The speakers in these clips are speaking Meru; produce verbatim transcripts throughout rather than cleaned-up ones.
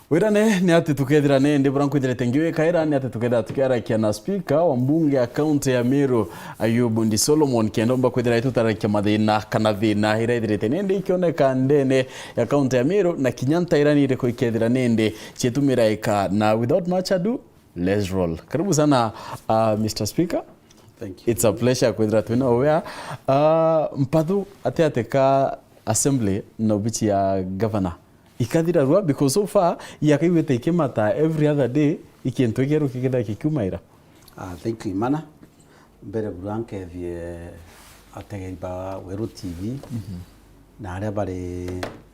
Wirane ni ati tukethira ni ndi bura nkwithirite ngiwikaira ni ati tukethira tukiarakia na speaker wa mbunge ya county ya Meru, Ayubu Ndi Solomon, kenda umba kwithira itutarakia mathina kana thina ira ithirite ni ndi ikioneka ndene ya county ya Meru, na kinya ntairani iriku ikethira ni ndi cietumiraika. Na without much ado, let's roll. Karibu sana, uh, Mister Speaker. Thank you. It's a pleasure kwithira twina uwea. Uh, mpathu ati ati ka assembly na obichi ya governor ikathira rua, because so far iakaigwite ikimata every other day, ikintu ikieru kikithira kikiumaira. Ah, thank you, Imana. Mbere buru ankethie ategeri ba Weru T V, na aria bari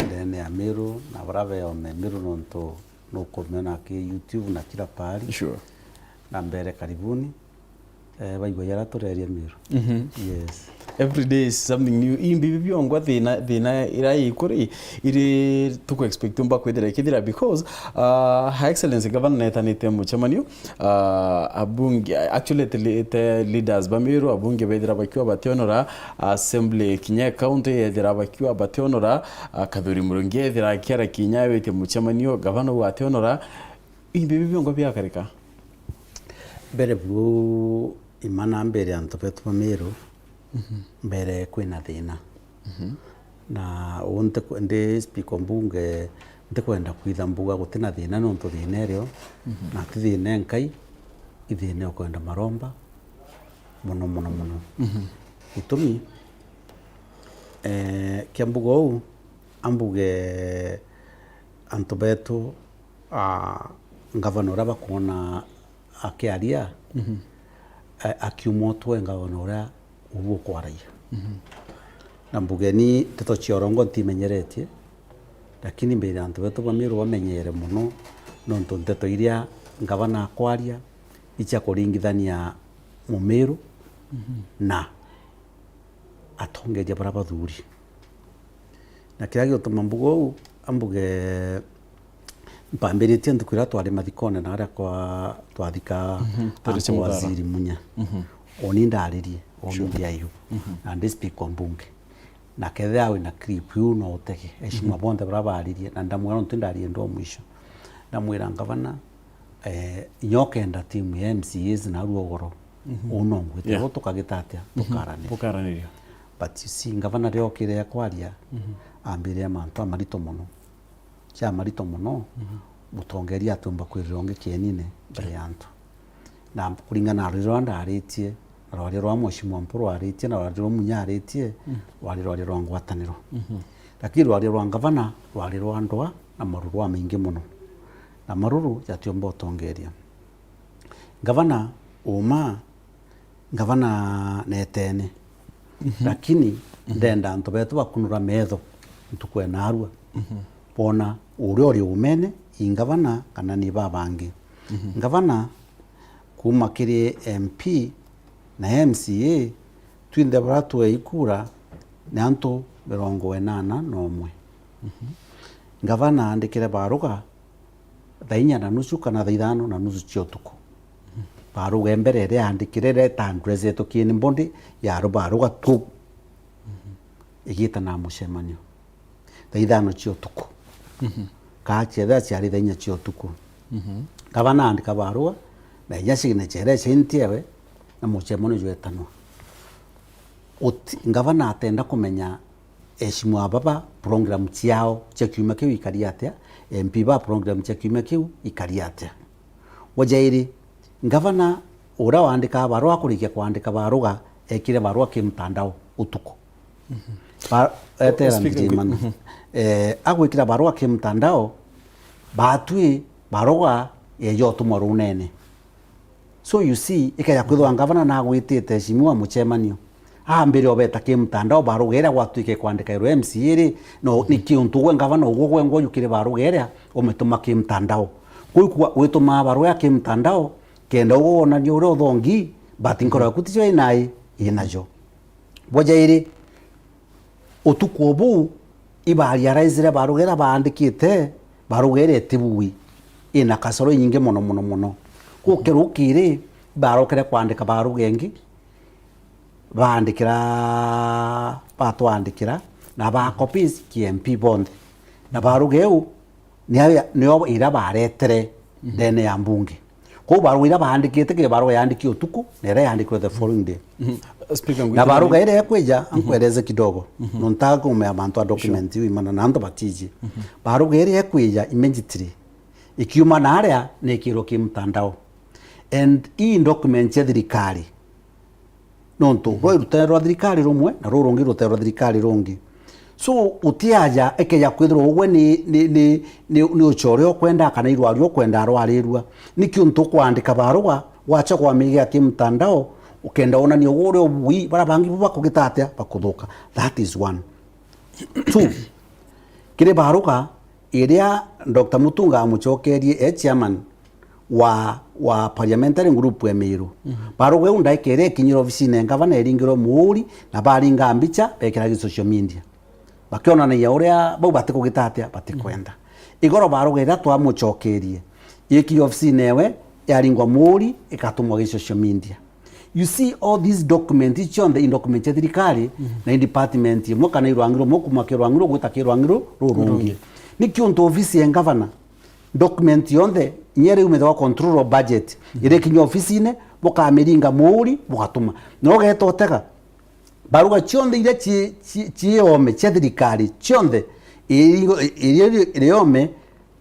ndene ya Meru na bara beome Meru, nontu nukumiona ki YouTube na kila pahali. Sure. Na mbere karibuni. Eh, baigua yara tureria Meru. Mhm. Yes. Every day is something new. Imbi bibi biongwa thina, thina ira ikuri, iri tuku expect umba kwithira ikithira because, uh, Her Excellency Governor netanite mucemanio, uh, abunge, actually, te, te leaders ba Meru, abunge bethira bakiwa bationora, assembly kinya county yethira bakiwa bationora, uh, Kathuri Murungi ethira akiara kinya wite mucemanio, gavana u ationora, imbi bibi biongwa biakarika. Mbere buru Imana mbere antu betu ba Meru, mhm, mbere kwina thina. Mhm. Na uu nti-, ndi speaker mbunge, ntikwenda kwitha mbuga gutina thina, nontu thina irio, mhm, na ti thina enkai, i thina ukwenda maromba mono, mono, mono. Mhm. Gitumi, eh, kia mbuga uu, ambuge antu betu, ah, ngavana uria bakwona akiaria, mhm, a-, akiuma utwe ngavana uria uu ukwaragia. Mhm. Na mbugeni nteto cia urongo ntimenyeretie, lakini mbere antu betu ba Meru bamenyere mono, nontu nteto iria ngavana akwaria icia kuringithania Mumeru, mhm, na atongeria bara bathuri. Na kiria giutuma mbuga uu, ambuge, mpambiritie ntuku iria twari mathikone na aria kwa twathika, mhm, turi uncle cia Muthara. Waziri Munya. Mhm. Uni ndaririe, uni, sure, ndi ayu. Mhm. Na ndi speaker mbunge. Na kethira wina clip iu no utege. Eshima, mhm, bonthe bara baririe, na ndamwira nontu ndaririe ndo mwisho. Ndamwira, "Ngavana, eh, inya ukenda timu ya M C As na arua ugoro, mhm, uu no ngwite, yeah, uu tukagita atia? Mhm. Tukaraniria." Bukaraniria. But you see, ngavana riokire kwaria, mhm, ambirire mantu amarito mono. Cia marito mono, mhm, mutongeria atiumba kwirira ungi kienine mbere ya antu. Na kuringana na rwaria rwa ndaritie, na rwaria rwa Mheshimiwa Mpuru aritie, na rwaria rwa Munya aritie, mm, rwari rwaria rwa ngwataniro. Mhm. Lakini rwaria rwa ngavana rwari rwa ndwa na maruru jamaingi mono. Na maruru jatiumba utongeria. Ngavana uma, ngavana netene. Mhm. Lakini, mhm, ndenda antu betu bakunura metho ntuku ya narua. Mhm. Bona uria uri umene, i ngavana kana ni babangi. Mhm. Ngavana kuma kiri M P na M C A, twinthe bara twei kura ni antu mirongo inana na umwe. Mhm. Ngavana aandikire baruga thaa inya na nusu kana thaa ithano na nusu cia utuku. Baruga mbere iria aandikire, iria itandresetwe kiini mbondi, yaru baruga tu. Igita na mucemanio thaa ithano cia utuku. Mhm. Kaa ciethira ciari thaa inya cia utuku. Mhm. Ngavana aandika baruga, na inya signature iria ciainti ewe, na mucemanio jwetanwa. Uti-, ngavana atenda kumenya eshimwa baba program ciao cia kiumia kiu ikari atia, M P ba program cia kiumia kiu ikari atia. Wa jairi, ngavana uria waandikaga barua akurikia kwandika baruga, ekire barua ki mtandao utuku. Mhm. Ba-, etera Speaker, Ndijimana. Mhm. Eh, agwikira barua ki mtandao, batwi baruga yeja utumwa runene. So you see, ikeja kwithwa ngavana nagwitite eshimiwa mucemanio, ambire obeta ki mtandao baruga iria gwatwike kwandika irwe M C A ri, no, ni kiuntu gwe ngavana ugwe gwengwa yukire baruga iria umituma ki mtandao. Kuu kwa witumaa baruga ki mtandao, kenda ugwe wonania uria uthongi, but nkoro yaku ticio inai, inajo. Bwa jairi, utuku o buu, ibarealize baruga iria baandikite, baruga iria itibui, ina kasoro inyingi mono, mono, mono. Kuu kirukiri, ibarokere kwandika baruga ingi, baandikira, batwandikira, na ba copies ki M P bonthe. Na baruga iu, Nio, nio iria baretere ndene ya mbunge. Kwou baruga iria baandikite, kiri baruga yaandiki utuku, na iria yaandikirwe the following day. Mhm. Speaker, na ngwite baruga nini? Iria ikwija, mhm, ankwereze kidogo. Mhm. Nontaga kumea mantu a document, sure, iu imana na antu batiji. Mhm. Baruga iria ikwija immediately, ikiuma na aria, ni ikirwo ki mtandao. And ii document cia thirikari. Nontu, mhm, rwai rutere rwa thirikari rumwe, na ruru rungi rutere rwa thirikari rungi. So, utiaja, ikeja kwithirwa ugwe ni, ni, ni, ni, ni ucio uria ukwenda, kana irwari ukwenda arwarirua. Niki untu ukwandika baruga, wacha kwamigia ki mtandao, ukenda onania ugwe uria ubui, bara bangi bo bakugita atia, bakuthuka. That is one. Two, kiri baruga iria Doctor Mutunga amucokerie e chairman wa, wa parliamentary group ya Meru. Mhm. Baruga iu ndaika iria ikinyire ofisine ya ngavana, iringirwe muuri, na baringa mbicha, bekira gi social media. Bakionanagia uria bau batikugita atia, batikwenda. Mhm. Igoro baruga iria twamucokerie, ikinyire ofisine ewe, yaringwa muuri, ikatumwa gi social media. You see, all these documents, ii cionthe i document cia thirikari, mhm, na i department imwe kana i rwangi rumwe, kuma ki rwangi ru gwita ki rwangi ru rurungi. Rurungi. Niki untu ofisi ya ngavana, document yonthe, inya iria iumite gwa control of budget, mhm, iria ikinya ofisine, bukamiringa muuri, bugatuma. Na ugeeta utega, baruga cionthe iria ci, ci, ciome cia thirikari, cionthe, iri, iri, iri ome,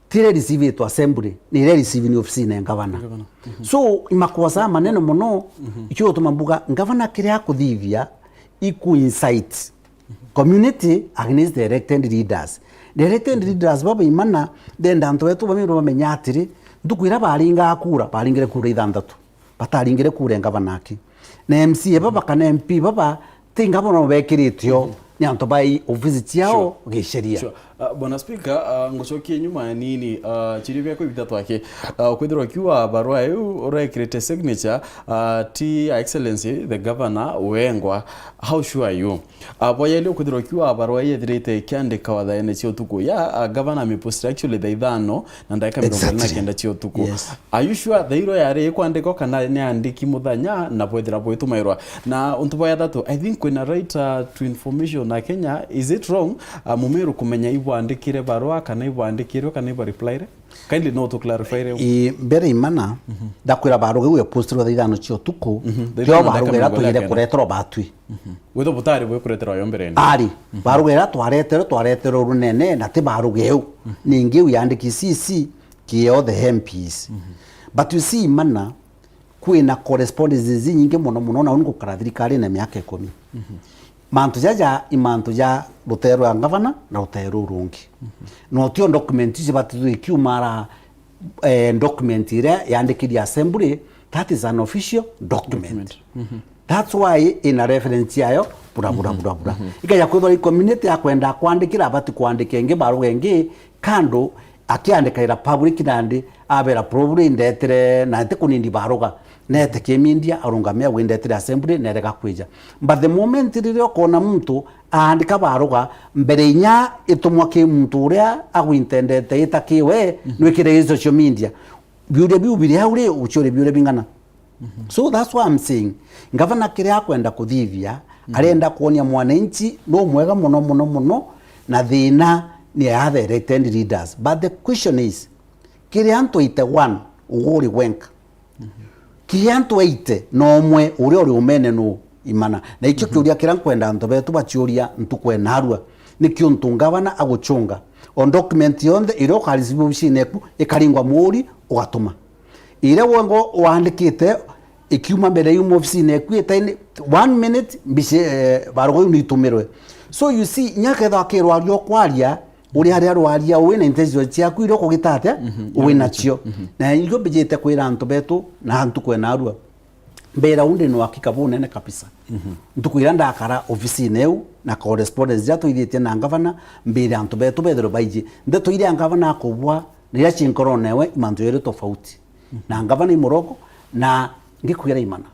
ti iria receive-itwe assembly, ni iria receive ni ofisine ya ngavana. Ngavana. Mhm. So, imakosa manene mono, mhm, ikio gutuma mbuga, ngavana kiria akuthithia, iku incite community against the elected leaders. The elected leaders baba imana, ndenda antu betu bamwe bamenya atiri, ntuku iria baringaga kura, baringire kura ithanthatu. Bataringire kura ngavana aki. Na M C A baba kana M P baba, ti ngavana ubekirite o, mhm, ni antu ba i-, ofisi ciao, sure, giceria. Sure. Ah, Bwana Speaker, ah, ngucokie nyuma nini, ah, cirio biaku ibitatu aki. Ah, ukwithirwa ukiuga barua iu urekirite signature, ah, ti Her Excellency the Governor wengwa. How sure are you? Ah, bwa yeli ukwithirwa ukiuga barua ii yethirite ikiandika wathaene cia utuku. Ya, ah, Governor amipostire actually thaa ithano na ndagika mirongo iri na kenda, exactly, cia utuku. Yes. Are you sure thaa iro yari ikwandikwa kana ni andiki muthenya na bwethira bwitumairwa? Na untu bwa yathatu, I think kwina right, uh, to information na Kenya, is it wrong, uh, Mumiru kumenya ibwandikire barua kana ibwandikirwe kana ibwa replyre? Kindly no to clarify reu. I, mbere imana, mhm, ndakwira baruga iu yapostirwe thaa ithano cia utuku, mhm, thaa rio ithano baruga ira ndagika mirongo iri na kenda. Twire kureterwa batwi. Mhm. Gwitho butari bwe kureterwa yo mbere. Ari, mhm, baruga ira twareterwe, twareterwe runene, na ti baruga iu. Mhm. Ningi iu yandiki C C, kiyo the M Ps. Mhm. But you see, imana, kwina correspondences inyingi mono mono, na uni gukara thirikarine miaka ikumi. Mhm. Mantu jaja i mantu ja rutere rwa ngavana na rutere ruru rungi. Mhm. Na utio document icio batithwe ikiumara, eh, document iria yandikithia assembly, that is an official document. Document. Mhm. That's why ina reference yayo bura, bura, mhm, bura, bura. Mhm. Ikeja kwithwa i community akwenda kwandikira, abati kwandika ingi baruga ingi kando, akiandikaira public nandi abera probably ndetere na nti kunindi baruga. Nete ki media, arungame agwe ndetere assembly, nerega kwija. But the moment riria ukona muntu aandika baruga, mbere inya itumwa ki muntu uria agwintendete ita ki we, mhm, nwikire i social media. Biuria biu biri au ri, uciuria biuria bing'ana. Mhm. So that's why I'm saying, ngavana kiria akwenda kuthithia, mhm, arenda kwonia mwananchi no mwega mono, mono, mono, na thina ni ya the elected leaders. But the question is, kiria antu eighty-one uguri wenka, mhm, kiria antu eighty na umwe uria uri umene nu imana? Na ikio, mhm, kiuria kiria nkwenda antu betu baciuria ntuku enarua, ni kiuntu ngavana agucunga o document yonthe iria ukarisibu obisine eku ikaringwa muuri ugatuma. Iria wengwa wandikite ikiuma mbere yuma ofisine eku itaini one minute mbici, eh, baruga iu niitumirwe. So you see, inya kethwa akirwaria ukwaria, uria aria rwaria wi na intention ciaku iria ukugita atia, mhm, wi nacio. Mhm. Na irio mbijite kwira antu betu na antu kwenarua. Mbira u ndi na uhakika bunene kabisa. Mhm. Ntuku iria ndakara ofisine iu na correspondence iria twithitie na ngavana, mbire antu betu bethirwe baiji. Ndeto iria ngavana akubwa na iria ci nkorone ewe, i mantu jeri tofauti. Mhm. Na ngavana i murogo, na ngikwira imana.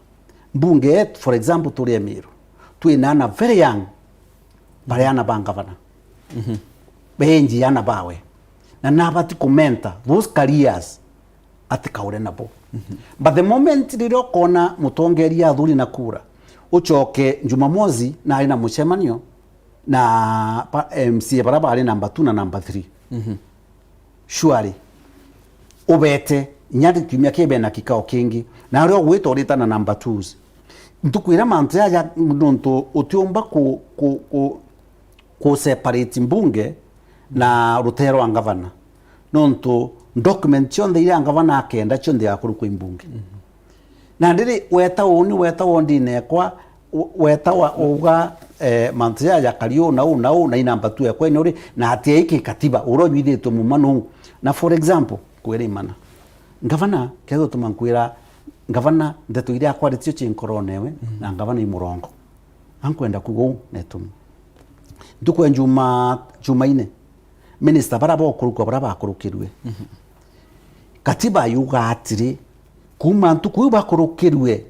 Mbunge yetu, for example, turi Emiru, twina ana very young, bari ana ba ngavana. Mhm. Benji ana bawe. Na nabati kumenta those careers atikaure nabo. Mhm. But the moment riria ukona mutongeria athuri na kura, ucoke Jumamosi nari na mucemanio na pa-, M C A bara bari number two na number three. Mhm. Surely, ubete, inya kiumia kiu bena kikao kingi. Na uria ugwita uritana number twos. Ntuku iria mantu jaja nontu utiumba ku, ku, ku, ku separate mbunge na rutee rwa ngavana. Nontu document cionthe iria ngavana akenda cionthe igakurukwa i mbunge. Na ndiri weta uni, weta wondine ekwa, u-, weta wa, uga, eh, mantu jaja jakari uu na uu na uu, na i number two ekwa ino ri, na atia iki katiba, uria ujwithitwe muma nuu. Na for example, kwira Imana. Ngavana, kethira utuma nkwira, ngavana, nteto iria akwaritie ci nkorone ewe, na ngavana i murongo. Ankwenda kuuga uu na itumi. Ntuku ya Juma, Jumaine, minister bara bokurukwa bara bakurukirue. Katiba yuga atiri, kuuma ntuku iu bakurukirue,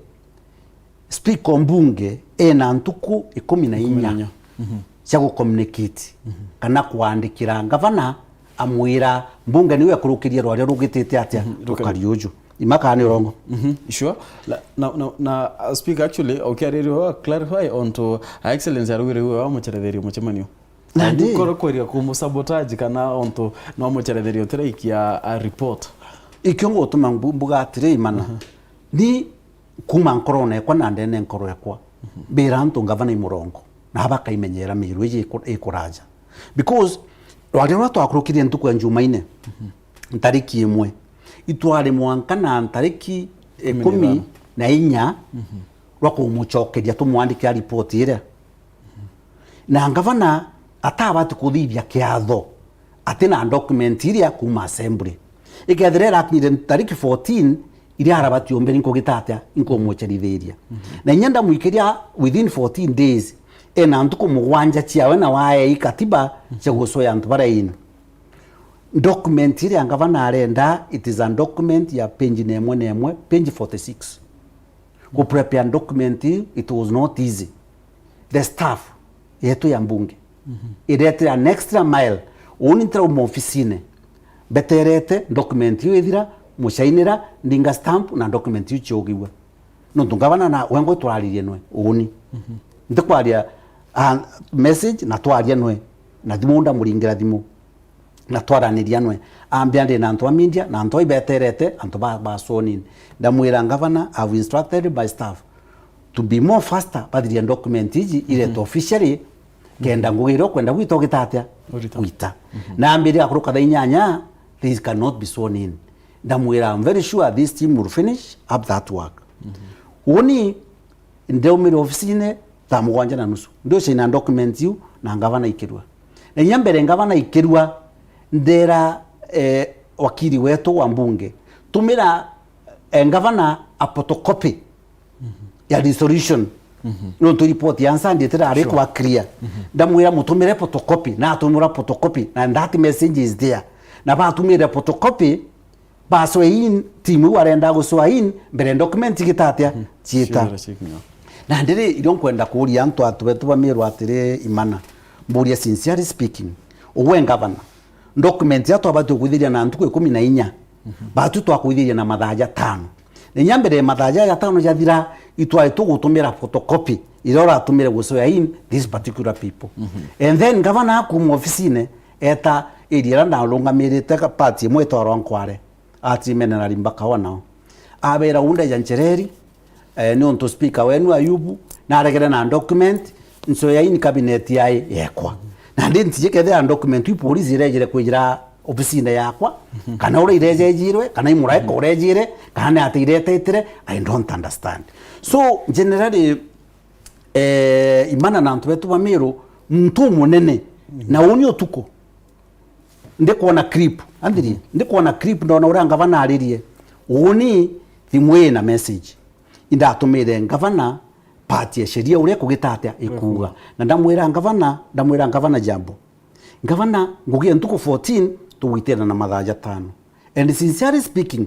speaker o mbunge ena ntuku ikumi na inya. Ikumi na inya. Cia gucommunicate kana kwandikira ngavana amwira mbunge niwe ekurukirie rwaria rugitite atia rukari uju. Imaka ni urongo. Sure. Na, na, na, na, uh, speaker, actually, ukiariria clarify onto, uh, Excellency arugire uwe wa mucheretheria muchemanio. Na ndi- Ndukoro kweria kumusabotage kana onto no mucheretheria utiraikia a report. Ikio ngutuma mbu-, mbuga atiri, Imana. Ni kuuma nkorone ekwa na ndene nkoro ekwa, mbira antu ngavana i murongo, na bakaimenyera miru iji iku-, ikuraja. Because rwaria ruria twakurukirie ntuku ya Jumaine, ntariki imwe, itwari mwanka na ntariki ikumi na inya rwa kumucokeria tumwandikira report iria. Na ngavana atabati kuthithia kiatho ati na document iria kuuma assembly. Ikethira irakinyire tariki fourteen, iria arabati umbe ni nkugita atia, inkumucherithiria. Na inya ndamwikiria within fourteen days, ena ntuku mugwanja ciawe na waei katiba cia gucoya antu baria in. Document iria ngavana arenda, it is a document ya page na imwe na imwe, page forty-six. Ku prepare document iu, it was not easy. The staff yetu ya mbunge iretire an extra mile. Uni ntirauma ofisine, mbeterete document iu ithira, mucainira, ndinga stamp na document iu ciugigua. Nontu ngavana na wengwa turaririe nwe, uni. Ntikwaria, ah, message na twaria nwe, na thimu ndamuringira thimu. Na twaraniria nwe. Ambia ndi na antu a media, na antu a ibeterete, antu ba, ba sworn in. Ndamwira, "Ngavana, I've instructed my staff to be more faster, bathiria document iji, iretwe officially, kenda ngugi iria ukwenda gwita ugita atia? Urita. Gwita." Na ambiriria kuruka thaa inyanya, they cannot be sworn in. Ndamwira, "I'm very sure this team will finish up that work." Uni, ndaumire ofisine thaa mugwanja na nusu. Ndiucaina document iu na ngavana ikirua. Na inya mbere ngavana ikirua, ndera, eh, wakili wetu wa mbunge, "Tumira, eh, ngavana a photocopy ya resolution." Nontu report ya Nsandi itirari kwa clear. Ndamwira, "Mutumire photocopy," na atumira photocopy, na that message is there. Na batumire photocopy, ba swear in, team iu arenda gu swear in, mbere document igita atia? Ciita. Ciira cikinya. Na ndiri, irio nkwenda kuuria antu atu betu ba Meru atiri, Imana, mburia sincerely speaking, ugwe ngavana, document iria twabati kuithiria na ntuku ikumi na inya, batu twakuithiria na mathaa jatano. Na inya mbere mathaa jaya jatano jathira, itwari tugutumira photocopy iria uratumire gu swear in these particular people. And then ngavana akuma ofisine, eta area iria narungamirite ka-, part imwe itwarwa Nkware, ati mene na rimba kawa nao. Abera, "Unda ja nchereri, eh, ni untu speaker wenu Ayubu naregere na document, nso ya in cabinet yai yekwa." Na ndi ntiji kethira document iu polisi irejire kwijira ofisine yakwa, kana uria irejejirwe, kana imuraika urejire, kana ni ati iretetire, I don't understand. So, generally, eh, Imana na antu betu ba Meru, muntu umunene, na uni utuku, ndikwona clip, anthiri, ndikwona clip, ndona uria ngavana aririe. Uni thimu ii na message. Indatumire ngavana part ya sheria uria ikugita atia ikuuga. Na ndamwira ngavana, ndamwira ngavana jambo. Ngavana, ngugi ya ntuku fourteen, tugwitira na mathaa jatano. And sincerely speaking,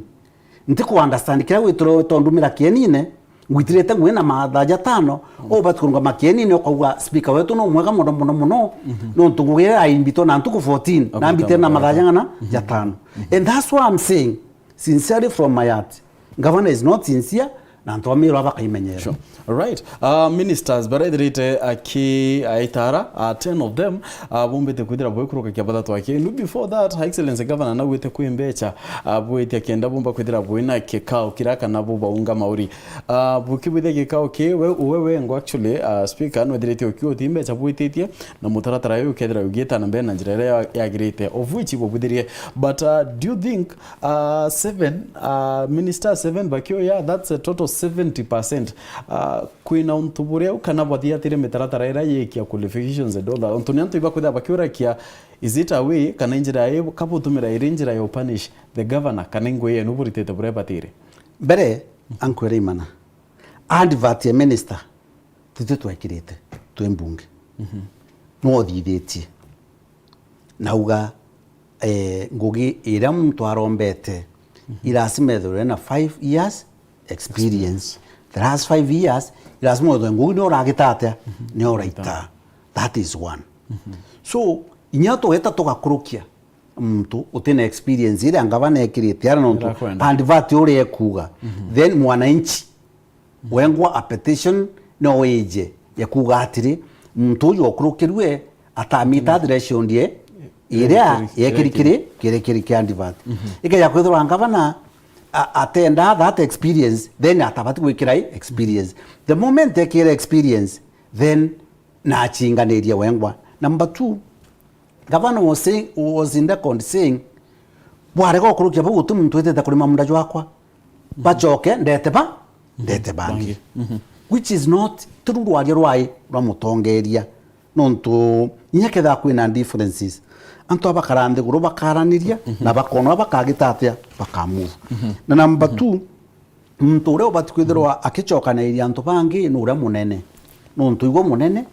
ntiku understand kiria witire tondumira kienine, ngwitirite ngugi na mathaa jatano, ubati kurungama kienine ukauga speaker wetu no mwega muno, muno, muno, nontu ngugi iria aimbitwe na ntuku fourteen, na mbitire na mathaa jang'ana? Jatano. And that's why I'm saying, sincerely from my heart, governor is not sincere, na antu ba Meru bakaimenyera. Sure. Alright. Uh, ministers baraithirite aki aitara, uh, ten of them, uh, bombite kwithira boikuruka kia bathatu aki. Nu before that, Her Excellency Governor naugite kwi mbecha, uh, bwitia kenda bomba kwithira bwina kikao kira kana bubaunga mauri. Uh, bukibwithia kikao ki, we, we wengo actually, uh, speaker, nwethirite ukiuti mbecha bwititie, na mutaratara uyu ukethira ugiita na mbere na njira iria ya-, yagirite, of which bubuthirie. But, uh, do you think, uh, seven, uh, minister seven bakioya, that's a total seventy percent. Uh, kwina untu buria u kana bathiatire mitaratara iria yikia qualifications and all that. Untu ni antu ibakwithira bakiurakia, is it a way kana injira ii kabutumira iri njira ya punish the governor kana ingui yenu buritite buria batire? Mbere, ankwire imana. Advert ya minister, titwe twekirite, twi mbunge. Mhm. Nwe uthithitie. Nauga, eh, ngugi iria muntu arombete, mhm, ilasima ethirwe na five years experience. The last five years, ilasima ethirwe ngugi ni uragita atia, mhm, ni uraita. That is one. Mhm. So, inya tweta tugakurukia muntu utina experience iria ngavana ekirite ara nontu, irakwenda, advert uria ekuuga, mhm, then mwananchi wengwa a petition no ije ya kuuga atiri, muntu uju okurukirue atamita, mhm, threshold ye iria yekiri kiri, kiri kiri kia advert. Mhm. Ikeja kwithirwa ngavana a-, atenda that experience, then atabati gwikira i experience. The moment ekira experience, then nachinganiria wengwa. Number two, Gavana was saying, was in record saying, bwarega ukurukia bau guti muntu witite kurima munda jwakwa. Bacoke ndete ba, ndete bangi. Bangi. Mhm. Which is not true rwaria rwai rwa mutongeria. Nontu inya ketha kwina differences, antu abakara nthiguru bakaraniria, mhm, na bakona bakagita atia, bakamove. Mhm. Na number two, muntu uria ubati kwithirwa akicokanairia antu bangi ni uria munene. Nontu igwe munene,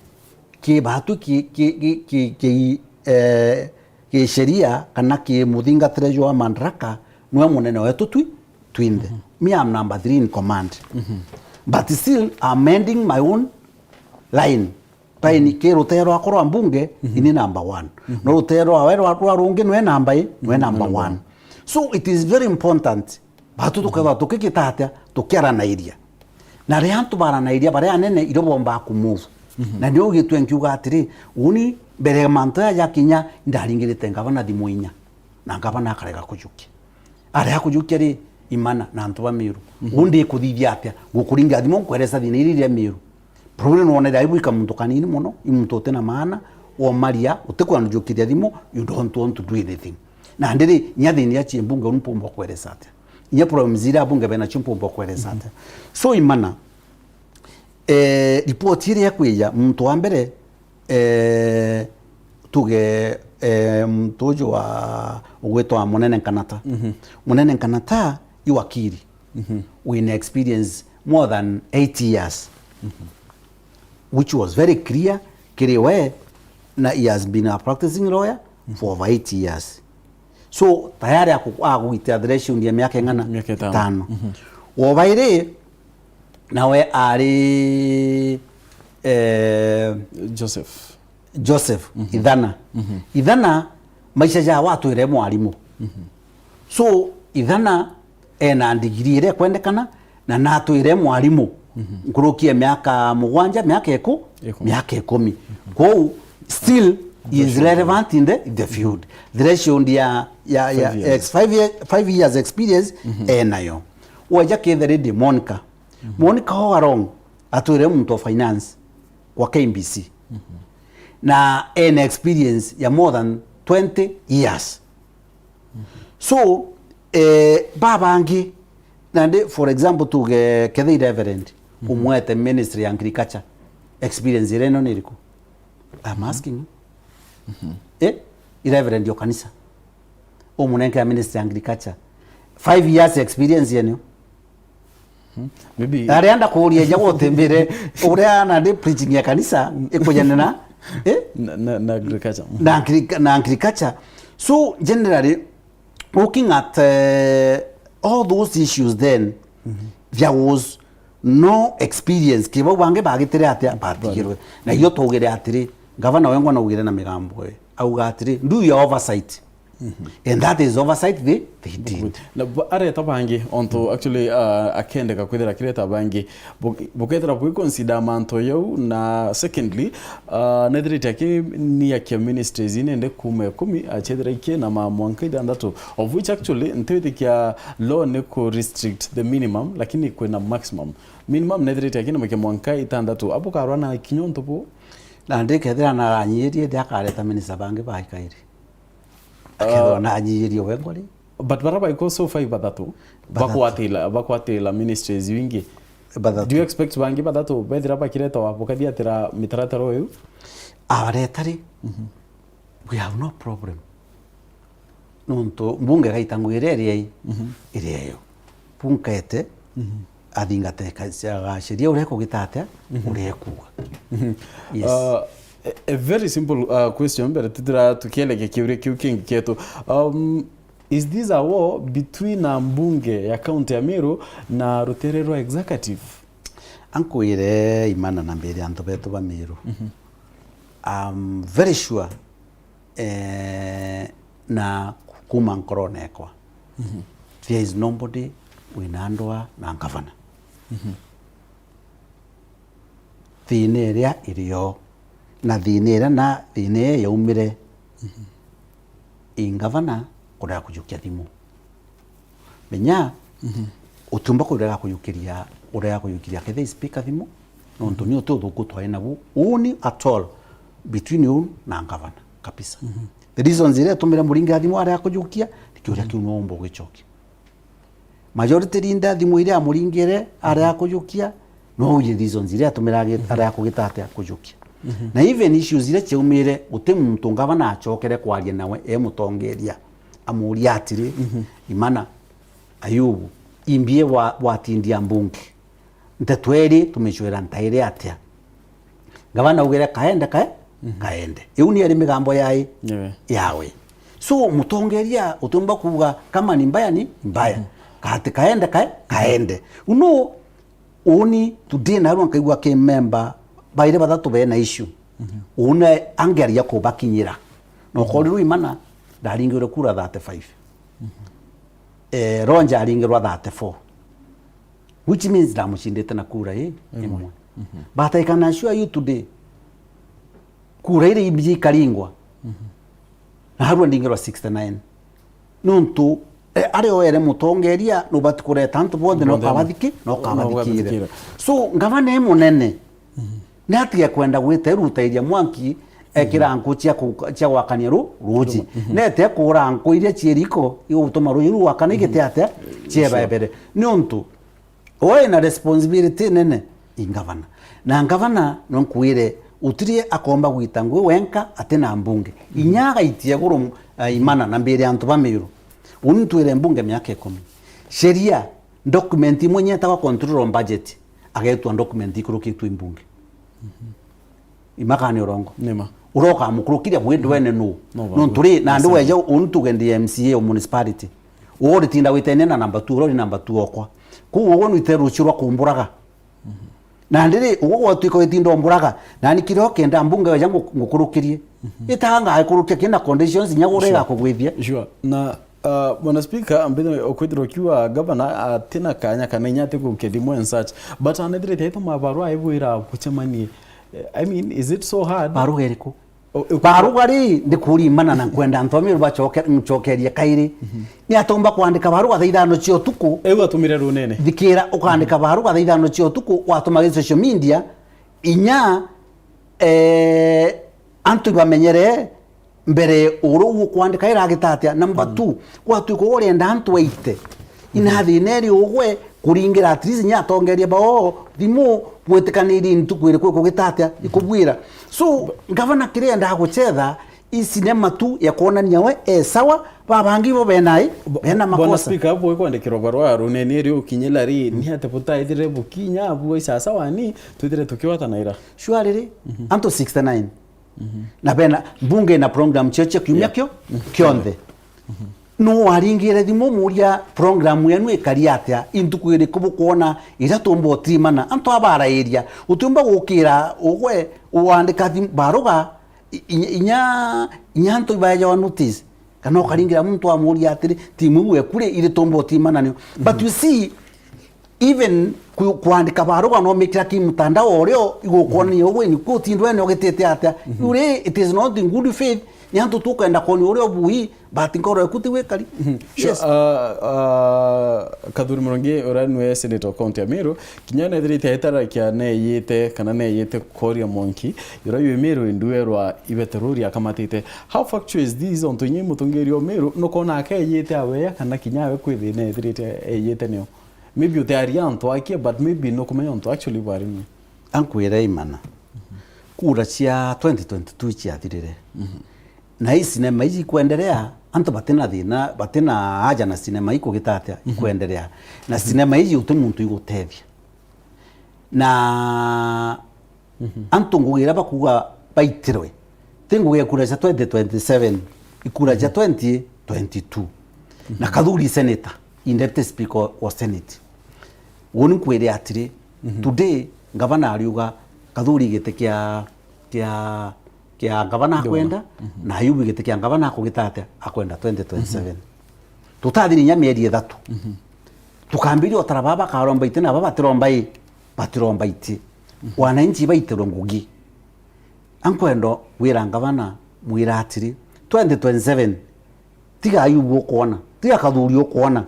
ki batu ki, ki, ki, ki, ki, eh, ki sheria kana ki muthingatire jwa madaraka, niwe munene wetu twi, twinthe. Mhm. Me, I'm number three in command. Mhm. But still, I'm ending my own line. Kaini ki rutee rwakwa rwa mbunge, mhm, ini number one. Mhm. No rutee rwawe rwa, rwa rungi nwe namba i, nwe, mhm, namba one. So it is very important. Batu tukethwa tukigita atia, tukiaranairia. Na ria antu baranairia baria anene, irio bombaa kumove. Mhm. Na nio ugitwe nkiuga atiri, uni mbere mantu aya jakinya, ndaringirite ngavana thimu inya. Na ngavana akarega kujukia. Arega kujukia ri, imana na antu ba Meru. Mhm. Undi kuthithia atia, ngukuringira thimu nkweresa thina iri ria Meru. Probably nwonere aibu ika muntu kanini mono, i muntu utina maana, womaria, utikwenda jukiria thimu, you don't want to do anything. Na ndiri, inya thini ya chimbunge unu mpumba kweresa atia. Inya problems iria abunge bena cio mpumba kweresa atia. So imana, eh, report iria kwija, muntu wa mbere, eh, tuge, eh, muntu uju wa ugwitwa Munene Nkanata. Mhm. Munene Nkanata, i wakiri. Mhm. Wina experience more than eight years. Mhm. Which was very clear, kiri we, na he has been a practicing lawyer, mhm, for over eight years. So, tayari aku-, agugitira threshold ya miaka ing'ana? Miaka itano. Itano. Mhm. Wa bairi, nawe ari, eh, Joseph. Joseph, mhm, Ithana. Mhm. Ithana, maisha ja watwire mwarimu. Mhm. So, Ithana ena ndigiri iria ikwendekana, na natwire mwarimu, mhm, nkuruki ya miaka mugwanja, miaka iku-, ikumi, miaka ikumi. Mhm. Kwou, still, he is relevant in the, in the field. Threshold ya, ya, ya five years. Ex-, five year, five years experience, mhm, enayo. Waja kethira ndi Monica. Mhm. Monica all along, atwire muntu wa finance kwa K B C. Mhm. Na ena experience ya more than twenty years. So, eh, babangi, nandi, for example, tuge kethe i Reverend, mhm, umwete ministry ya agriculture, experience iria ino ni iriku? I'm asking. Mhm. Eh, i Reverend yo kanisa, umunenke ya ministry ya agriculture, five years experience yenio. Hmm. Maybe. Aria ndakuria ja gutimbire uria nandi preaching ya kanisa ikujana na, eh? Na, na, na agriculture. Mhm. Na agric-, na agriculture. So, generally, looking at, eh, all those issues then, mhm, there was no experience. Kibau bangi bagitire atia? Batigirwe. Na iyo tugire atiri, gavana wengwa naugire na migambo e. Auga atiri, do your oversight. And that is oversight they, they did. Na ba-, areta bangi, onto actually, uh, akendeka kwithira kireta bangi, bu-, bukethira bwi consider manto yau, na secondly, uh, nethirite aki ni akia ministries inende kuma ikumi, achethira iki na ma mwanka ithanthatu, of which actually ntwitikia law ni ku restrict the minimum, lakini kwina maximum. Minimum nethirite aki na mwanka ithanthatu, abu karwa na kinya untu bu? Na ndikethira na anyirie, ndi akareta minister bangi baikairi. Akethirwa na anyiirie we ngori. But bara baiko so far bathatu, bathatu, bakwatila, bakwatila ministries wingi. Bathatu. Do you expect bangi bathatu bethira bakireta wa bukathiatira mitaratara uyu? Abareta ri, we have no problem. Nontu mbunge gaita ngwire iri ai, iri ayo. Bunkete, athingate ka-, agaciria uria ekugita atia, uria ekuuga. Yes. Uh, a, a very simple, uh, question, mbere tutira tukielekea kiuria kiu kingi kietu. Um, is this a war between a mbunge ya county ya Meru na rutere rwa executive? Ankwire Imana na mbere antu betu ba Meru. I'm very sure eh, na kuma nkorone ekwa. There is nobody wina ndwaa na ngavana. Thina iria irio, na thina iria, na thina iria yaumire i ngavana kurega kujukia thimu. Menya, utiumba kurega kujukiria, urega kujukiria kethira i speaker thimu, nontu ni uti uthuku twari nabu uni at all between uni na ngavana kabisa. The reasons iria itumire muringira thimu arega kujukia, ni kiuria kiu no umba ugicokia. Majority leader thimu iria amuringire arega kujukia, no uji reasons iria atumire agi-, arega kugita atia kujukia. Na even issues iria ciaumire, guti muntu ngavana acokere kwaria nawe e mutongeria, amuria atiri, Imana, Ayubu, imbie wa-, watindia mbunge. Nteto eri tumicwira ntaire atia? Ngavana augire kaende kae, kaende. Iu ni eri migambo yai, yawe. So, mutongeria utiumba kuuga kama ni mbaya ni mbaya. Kati kaende kae, kaende. Uno, uni today narua nkaigua ki member bairi bathatu bena issue. Uni angeria kubakinyira. Na ukorirwe Imana, ndaringirwe kura thirty-five. Eh, Ronja aringirwa thirty-four. Which means ndamucindite na kura i imwe. But I can assure you today, kura iria imbiji ikaringwa, narua ndingirwa sixty-nine. Nontu, eh, ari oere mutongeria, nubati kureta antu bonthe na ukabathiki, na ukabathikira. So, ngavana e munene, ni atige kwenda gwita irutairia mwanki, ekira nku cia ku-, cia gwakania ru-, ruji. Nete kura nku iria cie riko, igutuma ruji rwakana igite atia? Ciebebere. Niuntu, we na responsibility nene, i ngavana. Na ngavana, no nkwire, utiri akomba gwita ngui wenka ati na mbunge. Inya agaitie iguru, eh, Imana na mbere antu ba Meru. Uni ntwire mbunge miaka ikumi. Sheria, document imwe inya itagwa control on budget, agetwa document ikurukitwe i mbunge. Imakani urongo. Nima. Uroka mukurukiria bwi ndwene nu. No, nontu ri, na ndi weja uni tuge ndi M C A o municipality. Ugo ritinda witene na number two, urori number two okwa. Kuu ugo nwite rucio rwa kumburaga. Na ndiri, ugo gwatuika witinda umburaga. Nani kiria ukenda mbunge weja ngu-, ngukurukirie. Itaga ngaikurukia kina conditions inya gure igakugwithia. Sure. Na Uh, Bwana Speaker, mbithe ukwithirwa ukiuga gavana atina kanya kana inya ati kurukia thimu and such. But anethirite aituma barua aibwira bucemanie. Eh, I mean, is it so hard? Baruga iriku? O, o, baruga ri, ndikuria Imana na nkwenda antu amwe bacoke-, ncokerie kairi. Ni atomba kwandika baruga thaa ithano cia utuku. Eu atumire runene. Thikira, ukandika baruga thaa ithano cia utuku, watuma gi social media, inya, eh, antu ibamenyere, mbere uru ukwandika iragita atia? Number two, gwatuika ugwe urenda antu aite, ina thina iri ugwe kuringira at least nya atongeria bao thimu, bwitikanirie ntuku iriku ikugita atia? Ikubwira. So, ngavana kiria endaga gucetha, i sinema tu ya kwonania we e sawa, babangi bo bena i, bena makosa. Bwana Speaker, abu ikwandikirwa barua ya runene iri ukinyila ri, ni ati butaithire bukinya abu i sawa sawa ni twithire tukiwatanaira? Sure riri, antu sixty-nine. Na bena mbunge na program cio cia kiumia kio kionthe. Nu waringire thimu umuria program yenu ikari atia? I ntuku iriku bukwona iria tumba utirimana? Antu abarairia, utiumba gukira ugwe wandika thimu baruga, i-, inya, inya, inya antu ibaejawa notice. Kana ukaringira muntu amuria atiri, timu iu ekuri iri tumba utimananio. But you see, even ku-, kwandika baruga no mikira ki mtandao urio igukwonania ugu ni ku tindwene ugitite atia. Uri, it is not in good faith. Ni antu tukwenda kwonio uria ubui, but nkoro eku ti wikari. Sure, Yes. uh, uh, Kathuri Murungi, uria nwe senator wa county ya Meru, kinya nethirite aitarakia neyite kana neyite kuria mwanki, uria yu Meru induerwa ibeteruri akamatite. How factual is this? Ontu inye mutongeria o Meru, nukona akeyite aweya kana kinya awe kwithina ethirite eyite nio? Maybe utiaria antu akie, but maybe nukumenya ontu actually bwari ni. Ankwire Imana. Kura cia twenty twenty-two ciathirire. Na hii sinema iji ikwenderea, antu batina thina, batina haja na sinema ikugita atia ikwenderea. Na sinema iji uti muntu igutethia. Na antu ngugi iria bakuga baitirwe, ti ngugi ya ikura cia twenty twenty-seven, ikura cia twenty twenty-two. Na Kathuri senator, in deputy speaker wa senate. Uni nkwire atiri, today, ngavana ariuga Kathuri giti kia, kia, kia ngavana akwenda, na Ayubu giti kia ngavana akugita atia, akwenda twenty twenty-seven. Tutathiri inya mieri ithatu. Tukambiria utara baba bakaromba iti na baba batiromba i, batiromba iti. Wananchi baitirwe ngugi. Ankwenda wira ngavana, mwira atiri, twenty twenty-seven, tiga Ayubu ukwona, tiga Kathuri ukwona,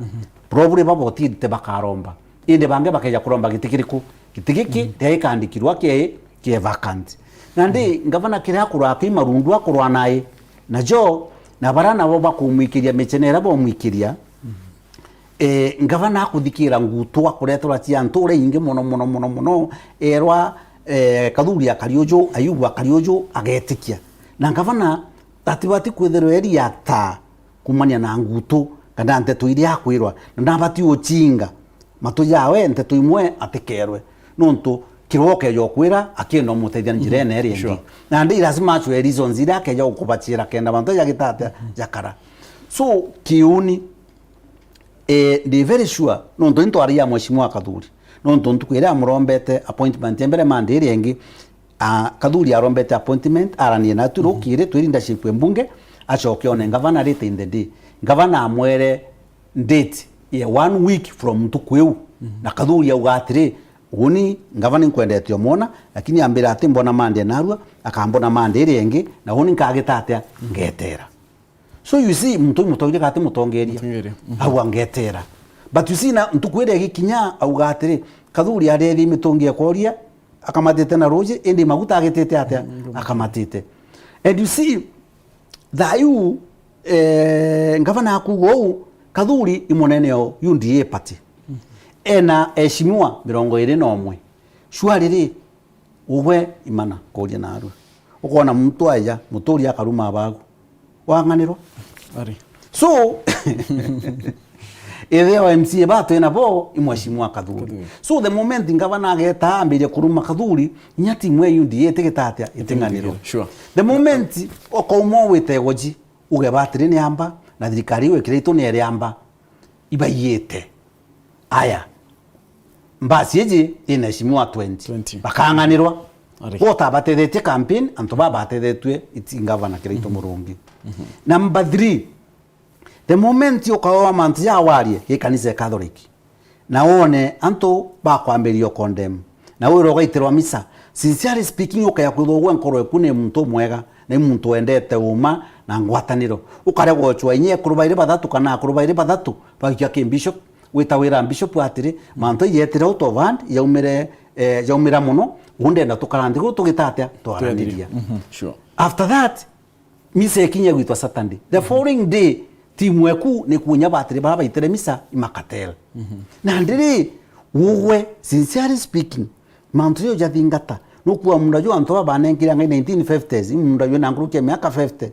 probably baba utirite bakaromba. Indi bangi bakeja kuromba giti kiriku? Giti giki, ria gikandikirwa kie, kie vacant. Nandi ngavana kiria akurwa aki marundu akurwa nae, najo, na baria nabo bakumwikiria michene iria bomwikiria, Eh, ngavana akuthikira ngutu akureterwa cia ntuura ingi mono, mono, mono, mono, erwa, eh, Kathuri akari uju, Ayubu akari uju, agetikia. Na ngavana atibati kwithirwa eriata kumania na ngutu kana nteto iria akwirwa, na nabati ucinga matu jawe nteto imwe atikerwe, nontu kirwa ukeja ukwira akienda umutethia njira ene iria ingi. Sure. Nandi lazima acwe reasons iria akeja gukubacira kenda mantu jagita atia jakara. So, kiuni, Eh, ndi very sure, nontu ni ntwari ya Mheshimiwa Kathuri. Nontu ntuku iria amurombete appointment ya mbere Monday iria ingi, ah, Kathuri arombete appointment, aranie natu rukiri, twi leadership ya mbunge, acoke one ngavana later in the day. Ngavana amwere date ya one week from ntuku iu. Na Kathuri auga atiri, uni ngavana inkwendete umwona, lakini ambira ati mbona Monday narua, akambona Monday iria ingi, na uni nkagita atia? Ngetera. So you see, muntu uyu mutongeria gati mutongeria. Mutongeria. Mhm. Au angetera. But you see, na ntuku iria igikinya, auga atiri, Kathuri arethi mitungi ya kuria, akamatite na ruji, indi maguta agitite atia? Mm, akamatite. And you see, thayu, eh, ngavana akuga uu, Kathuri i munene o U D A party. Mm. Ena eshimiwa mirongo iri na umwe. Shwari ri, Ugwe Imana, kuria narua. Ukoona muntu aja, muturi akaruma abagu. Wang'anirwa? Ari. So, ithe wa M C A ba twina bo, i Mheshimiwa Kathuri. Kathuri. So, the moment ngavana ageta ambiria kuruma Kathuri, inya timu ya U D A itigita atia? Iting'anirwa. Sure. The moment ukauma wite goji, ugeba atiri ni amba, na thirikari iu ikira itu ni eri amba, ibaiyite. Aya. Mbasi iji ina eshimiwa twenty. Twenty. Bakang'anirwa. Ari. Bo utabatethetie campaign, antu baba batethetue iti ngavana Kiraitu Murungi. Number three, the moment ukaoa mantu ja warie gi kanisa ya Catholic, na wone antu bakwambiria condemn, na wira ugaitirwa misa. Sincerely speaking, ukaya kwithwa ugwe nkoro eku ni muntu umwega, na i muntu wendete uma na ngwataniro. Ukarega gucwa inya ekuru bairi bathatu kana akuru bairi bathatu, bagikia ki bishop, wita wira bishop atiri, mantu yetire out of hand, yaumire, eh, yaumira muno, undenda tukara nthi gu tugita atia? Twaraniria. Mhm, sure. After that, misa ikinya gwitwa Saturday. The following day, timu eku ni kunya batiri bara baitire misa i Makatel. Na ndiri, ugwe, sincerely speaking, mantu jo jathingata, nukua munda jo antu baba banenkire ngai nineteen fifties, i munda jo na nkuruki ya miaka fifty.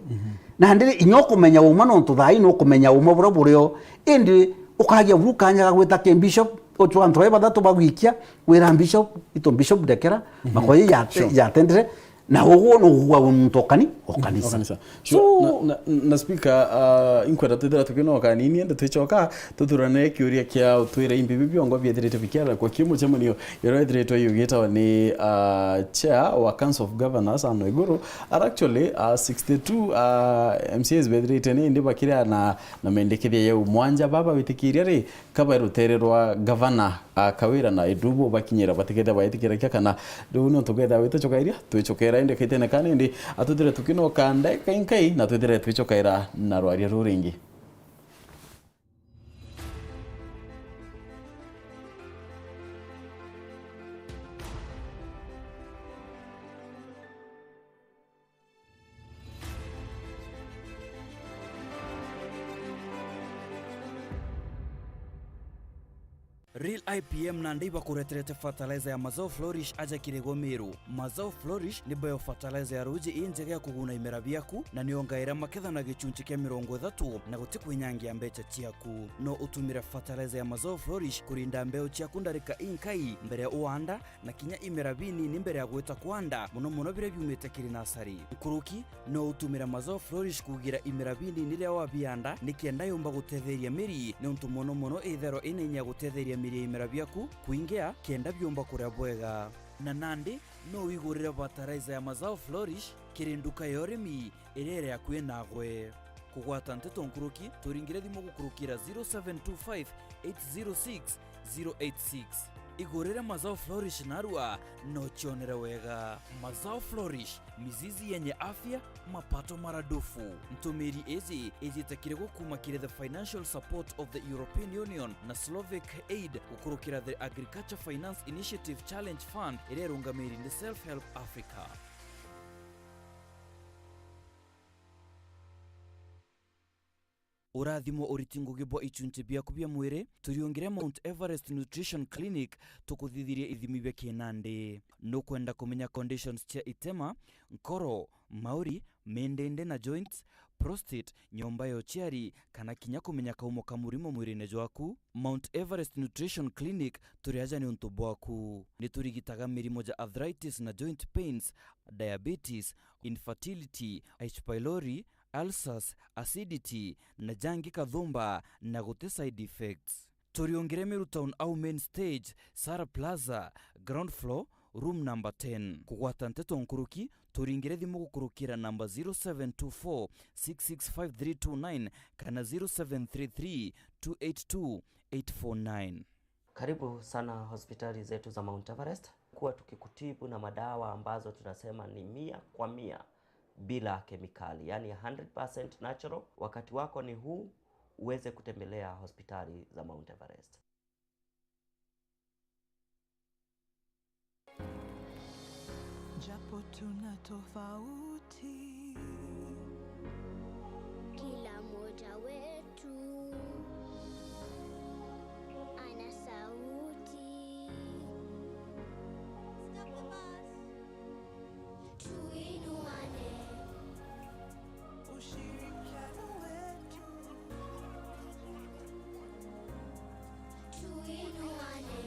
Na ndiri, inya ukumenya uma nontu thaa ii nukumenya uma buria burio, indi ukagia buru kanya ga gwita ki bishop, ucwa antu bai bathatu bagwikia, wira bishop, itu bishop ndekera, makoye ya, sure, yatendere, Na uguo no uguo muntu okani, okanisa. Okanisa. So, na, na, na speaker, uh, inkwenda twithira tukinoka nini, ende twicoka, tuthuranire kiuria kia utwira imbi bi biongo biethirite bikiara kwa ki mucemanio yoro ethiritwe yugitwa ni, uh, chair wa Council of Governors ano iguru. Are actually, uh, sixty-two, uh, M C As bethirite ni indi bakiria na, na mendekithia yau mwanja baba witikiria ri, kaba rutere rwa gavana, a Kawira na Idubu bakinyira batikethia baitikiria kia kana. Riu nontu bwethia witichukairia, twichukera indi kaitene kana indi atwithire tukinoka ndeka inkai na twithire twichukaira na rwaria ruu ringi. Real I P M nandi ibakureterete fertilizer ya Mazao Flourish aja kiri gwe Meru. Mazao Flourish ni bio fertilizer ya ruuji injega ya kuguna imera biaku, na ni yongaira maketha na gichunchi kia mirongo ithatu, na guti kwinyangia mbecha ciaku. No utumire fertilizer ya Mazao Flourish kurinda mbeu ciaku ndarika inkai mbere ya uanda, na kinya imera binini mbere ya gwita kwanda, mono mono biria biumite kiri nasari. Nkuruki, no utumire Mazao Flourish kugira imera binini riria wabianda, nikenda yumba gutetheria miri, niuntu mono mono itherwa ina inya ya gutetheria miri ya imera biaku kwingia, kenda biumba kuria bwega. Na nandi, no wigurire fertilizer ya Mazao Flourish kiri nduka ya urimi iria iri akui nagwe. Kugwata nteto nkuruki, turingire thimu gukurukira zero seven two five eight zero six zero eight six. Igurire Mazao Flourish narua, no cionere wega. Mazao Flourish, mizizi yenye afya, mapato maradufu. Ntumiri iji ijite kiri gwe kuma kiri the financial support of the European Union na Slovak Aid gukurukira the Agriculture Finance Initiative Challenge Fund iria irungamiri ni Self Help Africa. Urathimo uriti ngugi bwa ichunchi biaku bia mwiri, turiungire Mount Everest Nutrition Clinic tukuthithirie ithimi bia kinandi. Nukwenda kumenya conditions cia itema, nkoro, mauri, mindindi na joints, prostate, nyomba ya uciari, kana kinya kumenya kaumo ka murimo mwirine jwaku? Mount Everest Nutrition Clinic turi aja niuntu bwaku. Niturigitaga mirimo ja arthritis na joint pains, diabetes, infertility, H. pylori, ulcers, acidity, na jangi kathumba na guti side effects. Turiungire Meru Town au main stage, Sara Plaza, ground floor, room number ten. Kugwata nteto nkuruki, turingire thimu gukurukira namba zero seven two four six six five three two nine kana zero seven three three two eight two eight four nine. Karibu sana hospitali zetu za Mount Everest. Kuwa tukikutibu na madawa ambazo tunasema ni mia kwa mia bila kemikali, yani hundred percent natural. Wakati wako ni huu uweze kutembelea hospitali za Mount Everest. Japo tuna tofauti, kila mmoja wetu ana sauti. Tuinuane. Ushirikiano wetu. Tuinuane.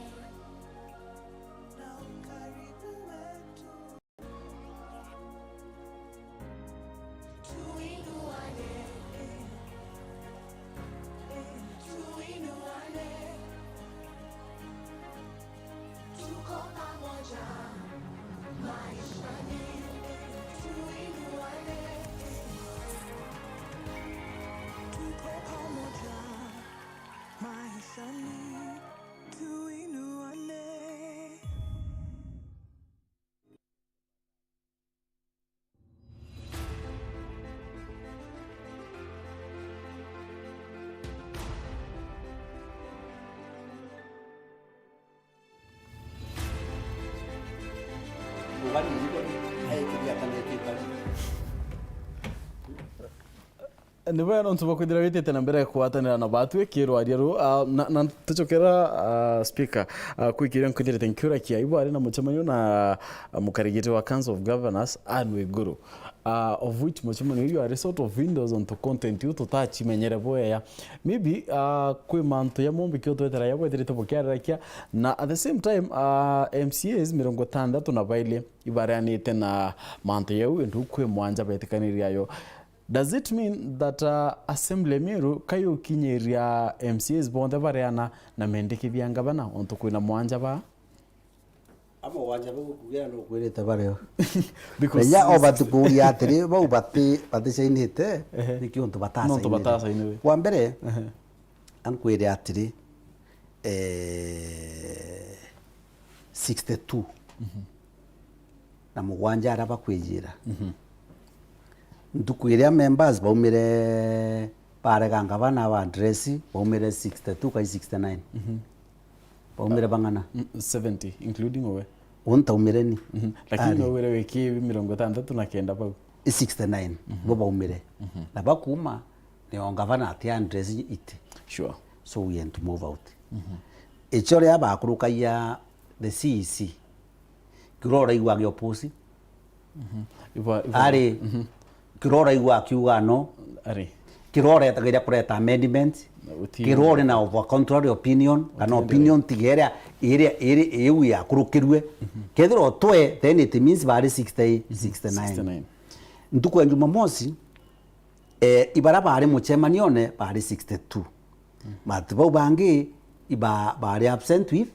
Na ukaribu wetu. Ni bwega nontu bwa kwithira witite na mbere kugwatanira na batwi kirwaria ru, ah, na, na tucokera, ah, speaker, ah, kwikiria nkwithirite nkiurakia, ibo ari na mucemanio na, ah, mukarigiti wa Council of Governors, Anne Waiguru, ah, of which mucemanio you are sort of windows onto content iu tutacimenyere bwega. Maybe, ah, kwi mantu ya mombi kio twetera ya bwethirite bukiarirakia, na at the same time, ah, M C As mirongo itandatu na baili ibareanite na mantu yau, indu kwi mwanja betikanirie ayo. Does it mean that, uh, Assembly Meru kayukinyiria M C As bonthe bareana na mendikithia ngavana ontu kwina mwanja ba? Abo wanja bau kugira no kwirite bario. Because Enya o bati kuuria atiri, bau bati, baticainite, Ehe. Niki untu Nontu batacainire? Batacainire. Kwa mbere, Ehe. Ankwire atiri, eh, sixty-two. Mhm. Na mugwanja aria bakwijira. Mhm. Ntuku iria members baumire barega ngavana ba address, baumire sixty-two kai sixty-nine. Mhm. Baumire bang'ana? Mm, seventy, including owe. Untaumire ni. Mhm. Lakini Ari. Nowire wiki mirongo itandatu na kenda bau. I sixty-nine, Mhm. Bo baumire. Mhm. Na bakuma, ni o ngavana ati address it. Sure. So we had to move out. Mhm. Icio ria bakurukagia the C E C. Kirora igwa agioposi. Mhm. Ibo, ibo. Ari, Mhm. Kirora igwa akiuga no. Ari. Kirora etagiria kureta amendment. Uti- Kirora na of a contrary opinion, kana Uti- opinion tiga iria, iria, iri, iu yakurukirue. Mhm. Kethira otwe, then it means bari sixty, Mhm. Sixty-nine. Sixty-nine. Ntuku ya Jumamosi, eh, ibara bari mucemanione bari sixty-two. Mm. But bau bangi iba bari absent with,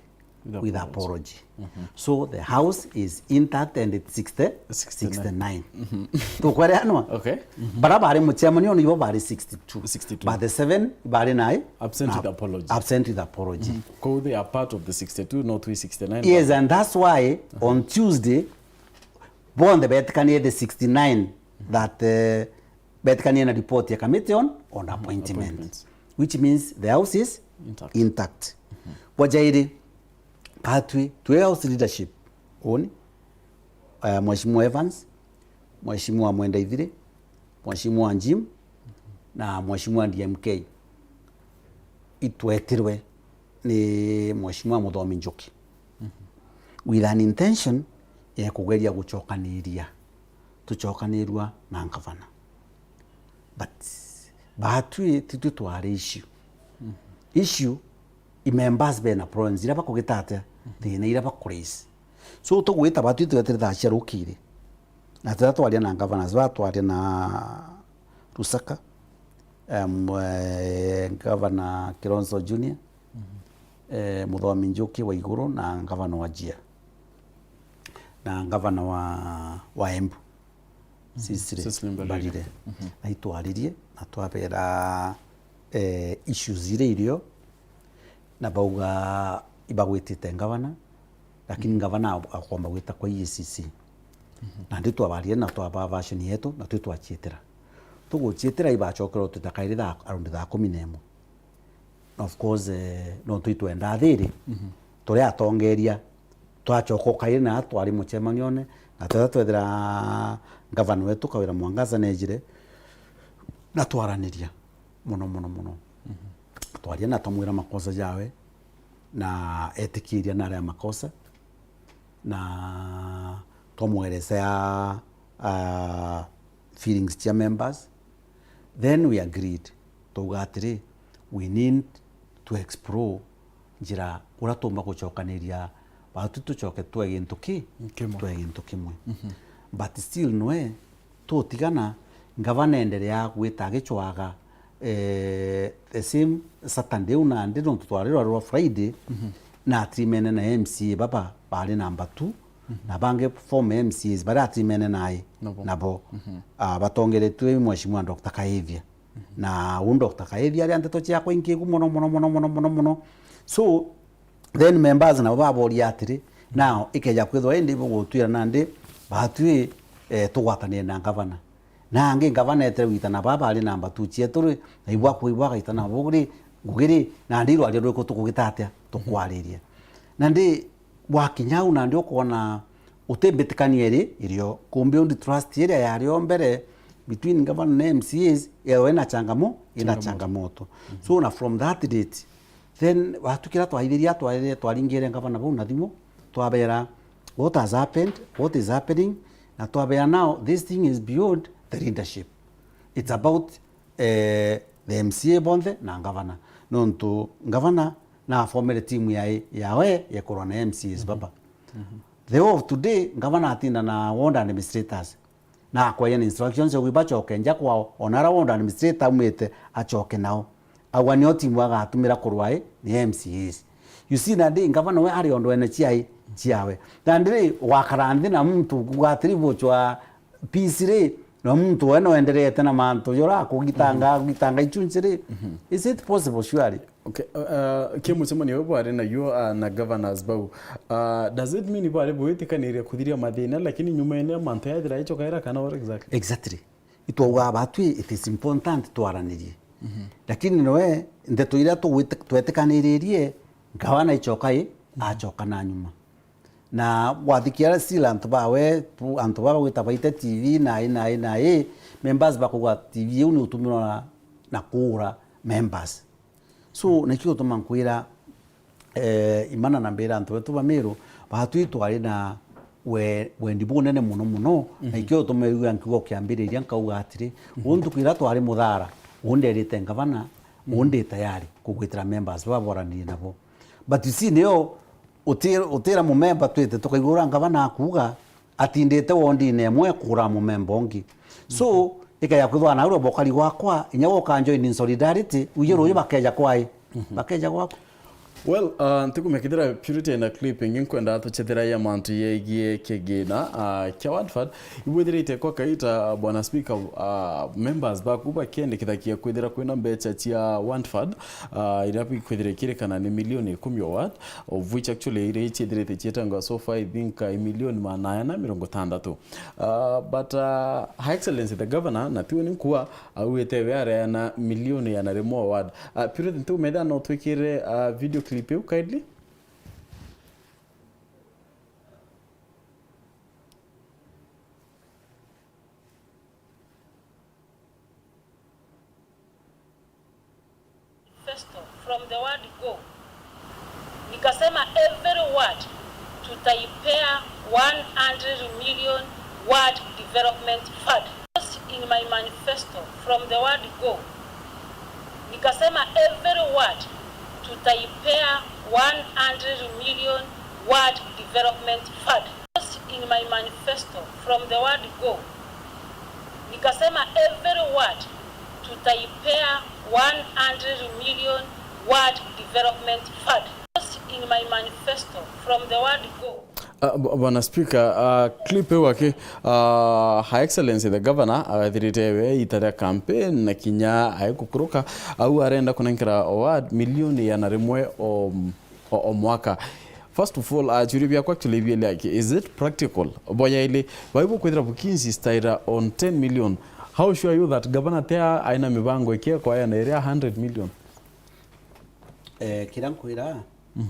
With with apology. Apology. Mhm. So the house is intact and it's sixty, Sixty-nine. Sixty-nine. Mhm. Tukwereanwa? Okay. Mhm. Bara bari mucemanione ibo bari sixty-two. Sixty-two. But the seven bari nai? Absent Na with apology. Absent with apology. Mhm. Kou they are part of the sixty-two, not we sixty-nine, Yes, but and that's why on Tuesday, bonthe betikanie the sixty-nine that, eh, betikanie na report ya committee on, on appointment. Appointments. Which means the house is Intact. Intact. Mhm. Bwa jairi, batwi, twi house leadership. Uni, eh, Mheshimiwa Evans, Mheshimiwa Mwenda Ithiri, Mheshimiwa Jim, na Mheshimiwa D M K. Itwetirwe ni Mheshimiwa Muthomi Njuki. Mhm. With an intention ya kugeria gucokaniria, tucokanirua na ngavana. But batwi titwi twari issue. Mhm. Issue, i members bena problems iria bakugita atia, Mhm. Thina iria bakuraise. So tugwita batwi twetire thaa cia rukiri. Na tira twaria na governors ba, twaria na Rusaka, em, eh, Governor Kilonzo Junior, Mhm. eh, Muthomi Njuki wa iguru na Governor wa Jia. Na Governor wa, wa Embu. Mhm. Cecily Cecily Mbarire. Mbarire. Mhm. Na itwaririe, na twabera, eh, issues iria irio, na bauga ibagwitite ngavana, lakini Mhm. ngavana akomba gwita kwa E A C C. Mhm. Na ndi twabaria na twaba version yetu, na twi twacietera. Tugucietera ibacokera utwita kairi thaa, around thaa kumi na imwe. Na of course, eh, no twi twendaa thiri, Mhm. turi atongeria, twacoka ukairi na twari mucemanione, na twetha twethira ngavana wetu Kawira Mwangaza nejire, na twaraniria mono, mono, mono. Mhm. Twaria na twamwira makosa jawe, na etikiria nari a makosa, na twamweresea, ah, feelings cia members. Then we agreed, twauga atiri, we need to explore njira uria tuumba gucokaniria batu tucoke twe gintu ki? Kimwe. Twe gintu kimwe. Mhm. But still nwe tutigana, ngavana enderea gwita agicwaga, eh, the same Saturday u nandi nontu twari rwari rwa Friday, Mhm. na atimene na M C A baba bari namba two, Mhm. na bangi former M C As baria atimene nai Nabo. nabo. Mhm. Ah, batongeretwe Mheshimiwa Doctor Kaivia. Mhm. Na u Doctor Kaivia aria nteto ciakwa inkigu mono, mono, mono, mono, mono, mono. So, then members nabo baboria atiri, now, ikeja kwithwa indi bugutwira nandi, batwi, eh, tugwatanire na ngavana. Na angi ngavana etere gwitana baba ari namba two cietu ri, na ibwakwa ibwagaitana bugri, ngugi ri, nandi irwaria rwiku tukugita atia? Tukwariria. Nandi, wakinya au nandi ukoona uti mbitikania iri, irio. Kumbe undi trust iria yari o mbere, between governor na M C As, ethwa ina changamo-, ina changamoto. So, na from that date, then watu kira twaithiria, twaire-, twaringire governor bau na thimu, twabera, "What has happened? What is happening?" Na twabera, "Now, this thing is beyond the leadership. It's about, eh, the M C A bonthe na governor." Nontu governor na formere team yae, yawe ya kurwa na M C As baba. The whole of today, governor atinda na ward administrators. Na akwaia na instructions cia kuiba acoke nja kwao, ona ara ward administrator aumite acoke nao. Agwa nio timu agatumira kurwa i ni M C As. You see, na ndi ngavana we ari ondwene ciai ciawe. Na ndiri wakara nthi na muntu kuga atiri buchwa peace ri, na muntu we no enderete na mantu jora kugitanga, kugitanga ichunchi ri. Is it possible surely? Okay, uh, uh, ki mucemanio uyu bwari nayo, uh, na governors bau, uh, does it mean bwari bwitikaniria kuthiria mathina, lakini nyuma ene mantu yathira icho kaira kana what exactly? Exactly. Itwauga batwi it is important twaranirie. Lakini noe ndeto iria tugwit-, twetikaniririe, governor ichoka i, achoka na nyuma. Na wathikia still antu bawe, tu-, antu baba gwita baite T V na i, na i, na i, members bakauga T V iu ni utumirwa na, na kuura members. So, nikio gituma nkwira, eh, Imana na mbira antu betu ba Meru, batwi twari na we-, wendi bunene muno muno, na ikio gituma igua nkiuga ukiambiriria nkauga atiri, uu ntuku iria twari muthara, uu nderite ngavana, uu ndi tayari kugwitira members baba boranirie nabo. But you see, nio uti-, utira mumemba twite tukaigua uria ngavana akuuga, atindite wondine imwe kura mumemba ungi. So, ikeja kwithwa na uria bokari gwakwa, inya woka join in solidarity, uye ruyu bakeja kwai. Bakeja gwakwa. Well, uh, ntikumekithira Purity na clip ingi nkwenda tuchethera ya mantu yegie kigina, uh, kia Watford. Ibwithirite kwa kaita, uh, Bwana Speaker, uh, members baku bakiendekithakia kwithira kwina mbecha cia Watford, uh, iria bikwithira ikirikana ni milioni ikumi o ward, of which actually iria ichithirite chietangwa so far, I think, uh, milioni magana ana mirongo itandatu. Uh, but, uh, Her Excellency the Governor, na tiwe ni nkua, augite we areana milioni igana rimwe o ward. Uh, Purity, ntiumetha no twikire, uh, video clip iu kindly? Manifesto from the word go. Nikasema every word tutaipea one hundred million word development fund. In my manifesto from the word go. Nikasema every word tutaipea one hundred million word development fund. In my manifesto from the word go. Nikasema every ward tutaipea one hundred million ward development fund. In my manifesto from the word go. Uh, b-, Bwana Speaker, uh, clip iu aki, uh, Her Excellency the Governor agathirite we ita ria campaign na kinya aikukuruka au arenda kunenkera ward milioni igana rimwe o o, o mwaka. First of all, uh, churia biakwa actually bieli aki, is it practical? Boya ili, bai bukwithira bukinsistaira on ten million. How sure are you that governor tia aina mibango ikia kwaya na iria hundred million? Eh, kira nkwira,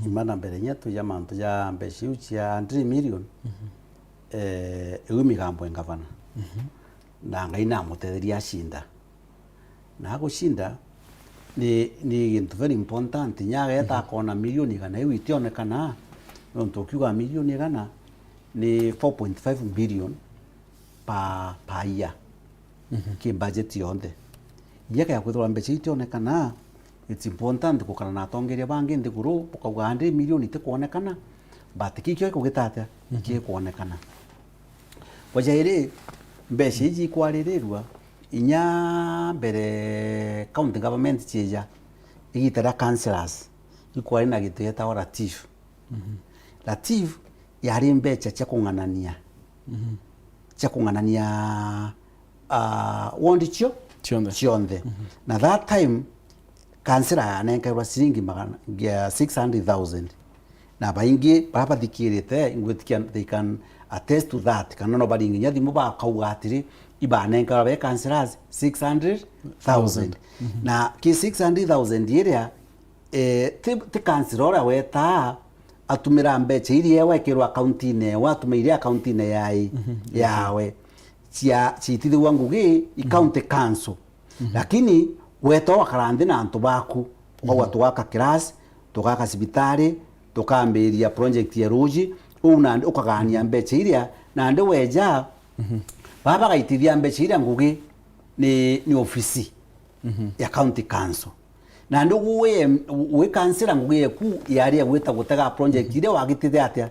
ima na mbere nya tuja mantu ja mbeca iu cia hundred million, eh, iu migambo e ngavana. Na Ngai namutetheria acinda. Na agucinda, ni, ni gintu very important. Inya ageta akona milioni igana iu itionekana, nontu ukiuga milioni igana ni four point five billion per, per year. Ki budget yonthe. Inya kaya kwithirwa mbeca itionekana, it's important gukara na atongeria bangi nthiguru, bukauga hundred million itikwonekana, but kikio gikugita atia? Gikwonekana. Kwa jairi, mbeca iji ikwaririrua, inya mbere county government ciija, igita ria councillors, ikwari na gintu gietagwa Latif. Latif yari mbeca cia kung'anania, cia kung'anania, ah, ward cio cionthe. Na that time, councillor anenkairwa ciringi magana, six hundred thousand. Na baingi bara bathikirite, ngwitikia they can attest to that, kana no baringi nya thimu bakauga atiri, ibanenkairwa be councillors six hundred thousand. Na ki six hundred thousand iria, eh, ti, ti councillor uria wetaa atumira mbeca iria ewe ekirwa account-ini ewe, atume iria account-ini yai, yawe. cia, ciitithagua ngugi i county council. Lakini weta wakara nthi na antu baku, ukauga, tugaka class, tugaka cibitari, tukambiria project ya ruji, uu nandi ukagania mbeca iria, nandi weja, baba bagaitithia mbeca iria ngugi ni, ni ofisi ya county council. Nandi ugwe wi, wi kansela, ngugi yeku yari ya gwita gutega project iria wagitite atia,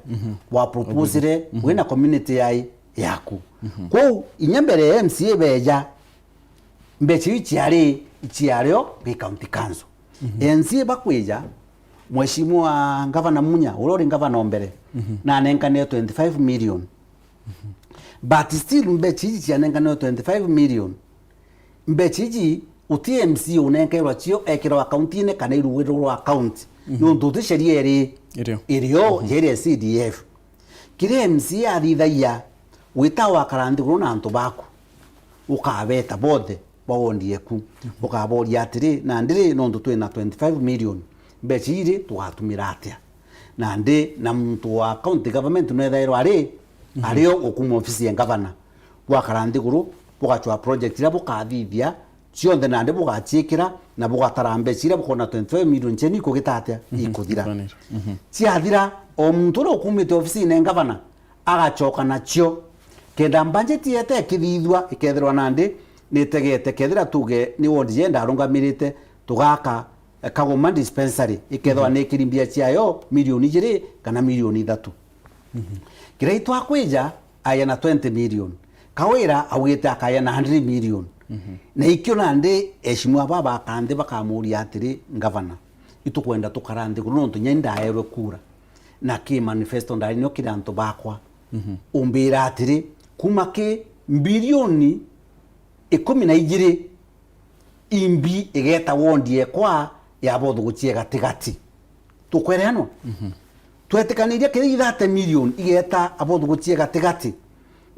wa proposire wina community yai yaku. Kwou inya mbere ya M C A beja, mbeca iu ciari, ciario gi county council. M C A bakwija, Mheshimiwa Ngavana Munya, uria uri ngavana o mbere, nanenkanire twenty-five million. But still mbeca iji cianenkanirwe twenty-five million. Mbeca iji uti M C A unenkerwa cio ekirwa account-ini kana irugirwa account. Nontu uti sheria iri, irio, irio, sheria ya C D F. Kiria M C A athithagia, wita wakara nthiguru na antu baku, ukabeta bothe ba ward yeku, ukaboria atiri, nandi ri, nontu twina twenty-five million, mbeca iri tugatumira atia? Nandi na muntu wa county government nwethairwa ari, ario ukuma ofisi ya ngavana, bwakara nthiguru, bugacwa project iria bukathithia cionthe, nandi bugaciikira na bugatara mbeca iria bukona twenty-five million cienu ikugita atia? Ikuthira. Ciathira, o muntu uria ukumite ofisine ya ngavana agacoka nacio. Kenda budget yete ikithithua, ikethirwa nandi nitegete, kethira tuge ni ward je ndarungamirite, tugaka, eh, Kagoma dispensary, ikethirwa ni ikiri mbia ciayo milioni ijiri kana milioni ithatu. Kiria itwakwija, aya na twenty million. Kawira augite akaya na hundred million. Na ikio nandi eshimwa baba akanthi bakamuria atiri, ngavana, itukwenda tukara nthiguru nontu nyai ndaerwe kura. Na ki manifesto ndari nio kiri antu bakwa. Umbira atiri, kuma ki mbilioni ikumi na ijiri imbi igeta ward yekwa ya Bothuguchie gatigati. Tukwereanwa? Twetikaniria kiri thirty million igeta Abothuguchie gatigati.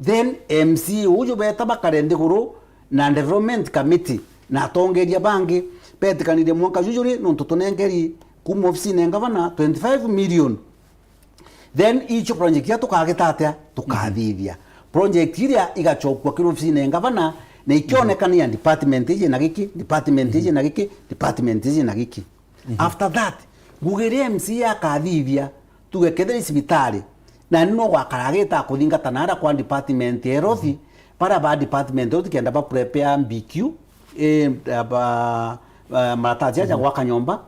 Then M C A uju beta bakare nthiguru na development committee na atongeria bangi betikanirie mwanka juju ri nontu tunenkeri kuma ofisine ya ngavana twenty-five million. Then icio project iria tukagita atia? Tukathithia. Project iria igacokua kiri ofisine ya ngavana, na ikionekana ya department iji na giki, department iji na giki, department iji na giki. After that, ngugi iria M C A akathithia, tuge kethira i cibitari, na ni no gwakara agita kuthingata naria kwa department ya health, baria ba department ya health kenda ba prepare B Q, eh, ba, ba, maratathi aja gwaka nyomba,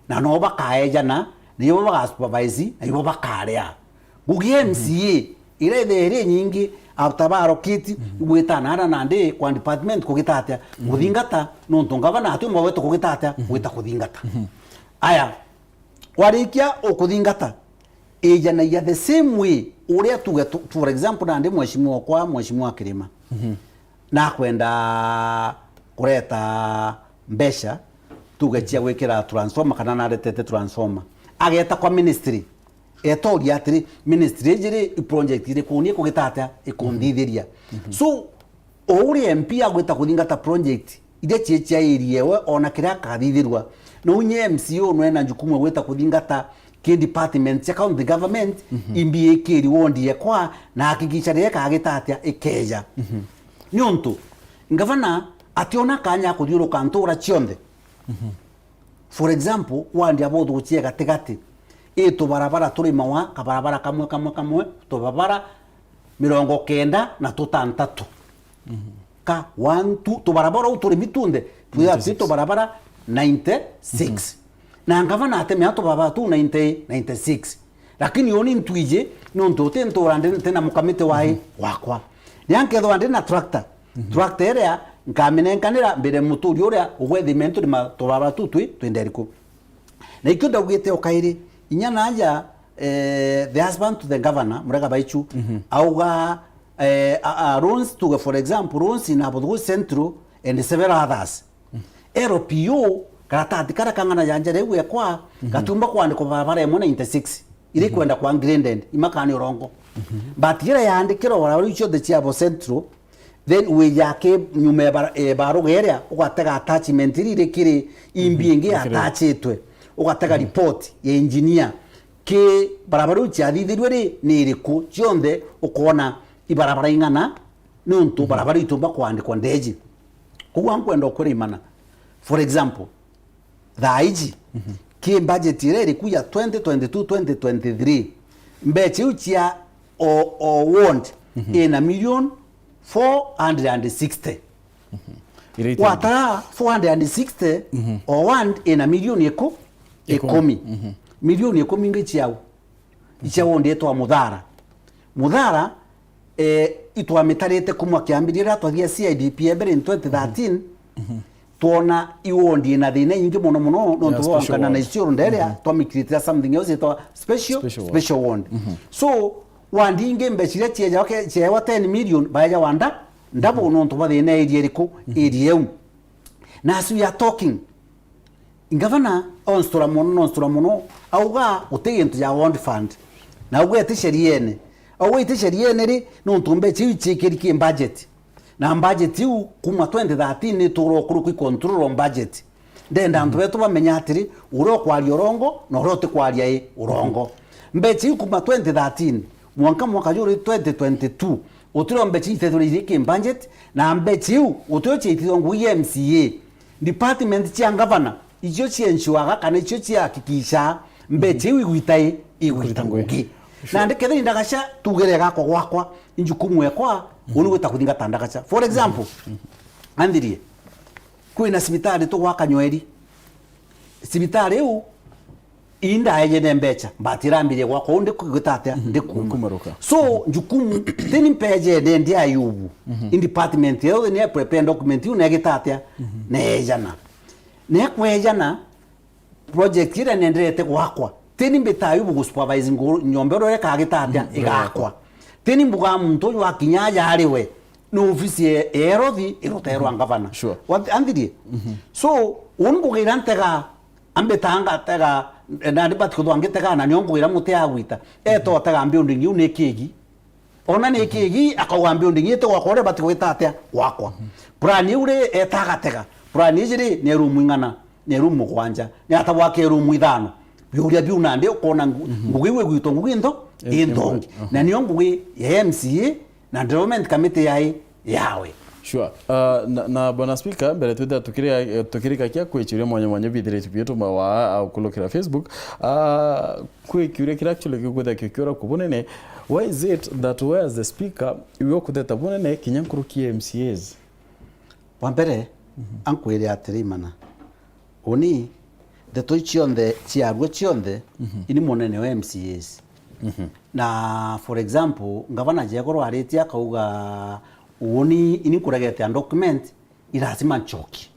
na no bakaejana, na ibo bagasupervise, na ibo bakaria. Ngugi ya M C A, iria ithe iri nyingi, after barokiti, gwita naria nandi kwa department kugita atia? Kuthingata, nontu ngavana ati umwe wetu kugita atia? Gwita kuthingata. Aya, warikia ukuthingata, ijanagia the same way, uria tuge tu, for example, nandi mheshimiwa okwa, mheshimiwa Kirima. Nakwenda kureta mbeca, tuge cia gwikira transformer kana naretete transformer. Ageta kwa ministry, etoria atiri, ministry iji ri, i project iriku ni ikugita atia ikunthithiria? So, o uria M P agwita kuthingata project iria cie cia area ewe, ona kiria akathithirwa, no unye M C A no ena jukumu ya gwita kuthingata ki department cia county government, imbi ikiri ward yekwa, na hakikisha riria ikagita atia ikeja. Niuntu ngavana ationa kanya ya kuthiuruka ntura cionthe. For example, ward ya Bothuguchie gatigati, i tubarabara turimawa, kabarabara kamwe, kamwe, kamwe, tubarabara mirongo kenda na tutantatu. Ka one, two, tubarabara u turimi tunthe, twithira twi tubarabara ninety-six. Na ngavana atemea tubarabara tu ninety, ninety-six. Lakini uni ntwiji, nontu uti ntura ndi, ntina mukamiti wai wakwa. Riria nkethirwa ndi na tractor, tractor iria nkaminenkanira mbire muturi uria ugwethime nturima tubarabara tu twi, twi nderiku. Na ikio ndaugite o kairi, inya naja, eh, the husband to the governor, Murega Baichu, auga, eh, a, a, loans, tuge for example, loans in Abothugu Central and several others. L P O, karatathi karia kang'ana ya njara iu ekwa, gatiumba kwandikwa barabara imwe ninety-six, iri kwenda kwa Greenland, imakani urongo. But iria yandikirwa barabara iu cionthe cia Abo Central, then wija ki nyuma ya bara-, eh, baruga iria, ugatega attachment iria iri kiri imbi ingi attachitwe, ugatega report ya engineer, ki barabara iu ciathithirue ri, ni iriku? Cionthe ukoona ibarabara ing'ana Niuntu barabara itu bakwandikwa ndeji. Koguo nkwenda ukwira Imana. For example, thaa iji, ki budget iria iriku ya twenty twenty-two, twenty twenty-three, mbecha iu cia o, o ward ina million four hundred and sixty. Iria itendi. Watara four hundred and sixty, o ward ina million iku-, Ikumi. ikumi. Million ikumi ingi ciau. Icia ward itwa Muthara. Muthara, eh, itwamitarite kuma kiambiria riria twathia C I D P ya mbere in twenty thirteen, twona i ward ina thina ingi mono mono, nontu bwa wankana na Isiolo nderia, twamikirite something else itwa special, special ward. So, ward ingi mbeca iria ciejawa ke-, ciewa ten million, baejawa nda-, double nontu bwa thina area iriku, area iu. Na as we are talking, Ngavana onstura mono, nonstura mono, auga guti gintu ja ward fund. Na auga iti sheriene. Auga iti sheriene ri, nontu mbecha iu iciikiri ki budget. Na budget iu kuma twenty thirteen ni itura ukuruku i control o budget. Ndenda antu betu bamenya atiri, uria ukwaria urongo, na uria utikwaria i urongo. Mbecha iu kuma twenty thirteen, mwanka mwaka juri twenty twenty-two, utiro mbecha itethurire ki budget, na mbecha iu utio ciaitithwa ngugi ya M C A. Department cia ngavana, icio ciensuaga kana icio ciahakikisha mbecha iu igwita i, igwita ngugi. Nandi kethira indagaca tugire gakwa gwakwa, injukumu ekwa, uni gwita kuthingata ndagaca. For example, anthirie, kwina cibitari tugwaka Nyweri. Cibitari iu, indaejene mbecha, but irambirie gwakwa, uu ndiku-, gwita atia? Ndikuuma. Kumaruka. So, njukumu, tini mpejene ndi Ayubu. In department yothe ni prepare document iu, na igita atia? Neejana. Na ikweejana, project iria nenderete gwakwa, tini mbita Ayubu gu supervise ngu-, nyomba iria ikagita atia? Igakwa. Tini mbuga muntu uju akinya aja ari we, ni ofisi ya, ya erothi iruterwa ngavana. Sure. Wa-, anthirie? So, uni mbugira ntega, ambitanga tega, nandi bati kuthwa ngitega, na nio ngugira muti agwita. Eto tega building iu ni kigi. Ona ni kigi, akauga building iu ti gwakwa uria bati gwita atia? Gwakwa. Plan iu ri, eta agatega. Plan iji ri, ni room ing'ana? Ni room mugwanja. Ni ata gwake room ithano? Biuria biu nandi ukona ngu-, ngugi iu igwitwa ngugi into? Inthongi. Na nio ngugi ya M C A na development committee yai yawe. Sure. Uh, na, na Bwana Speaker, mbere twithira tukiri-, tukirikakia kwi ciuria mwanya mwanya bithirite bietuma wa, uh, ukulukira Facebook, uh, kwi kiuria kiria actually gikwithira kikiura ku bunene, why is it that we as the speaker, iwe ukutheta bunene kinya nkuruki ya M C As? Wa mbere, ankwire atiri, Imana, uni ndeto ici cionthe ciarua cionthe, ini munene wa M C As. Na for example, ngavana jegoro aritie akauga, uni ini nkuregete a document, i lazima ncokie.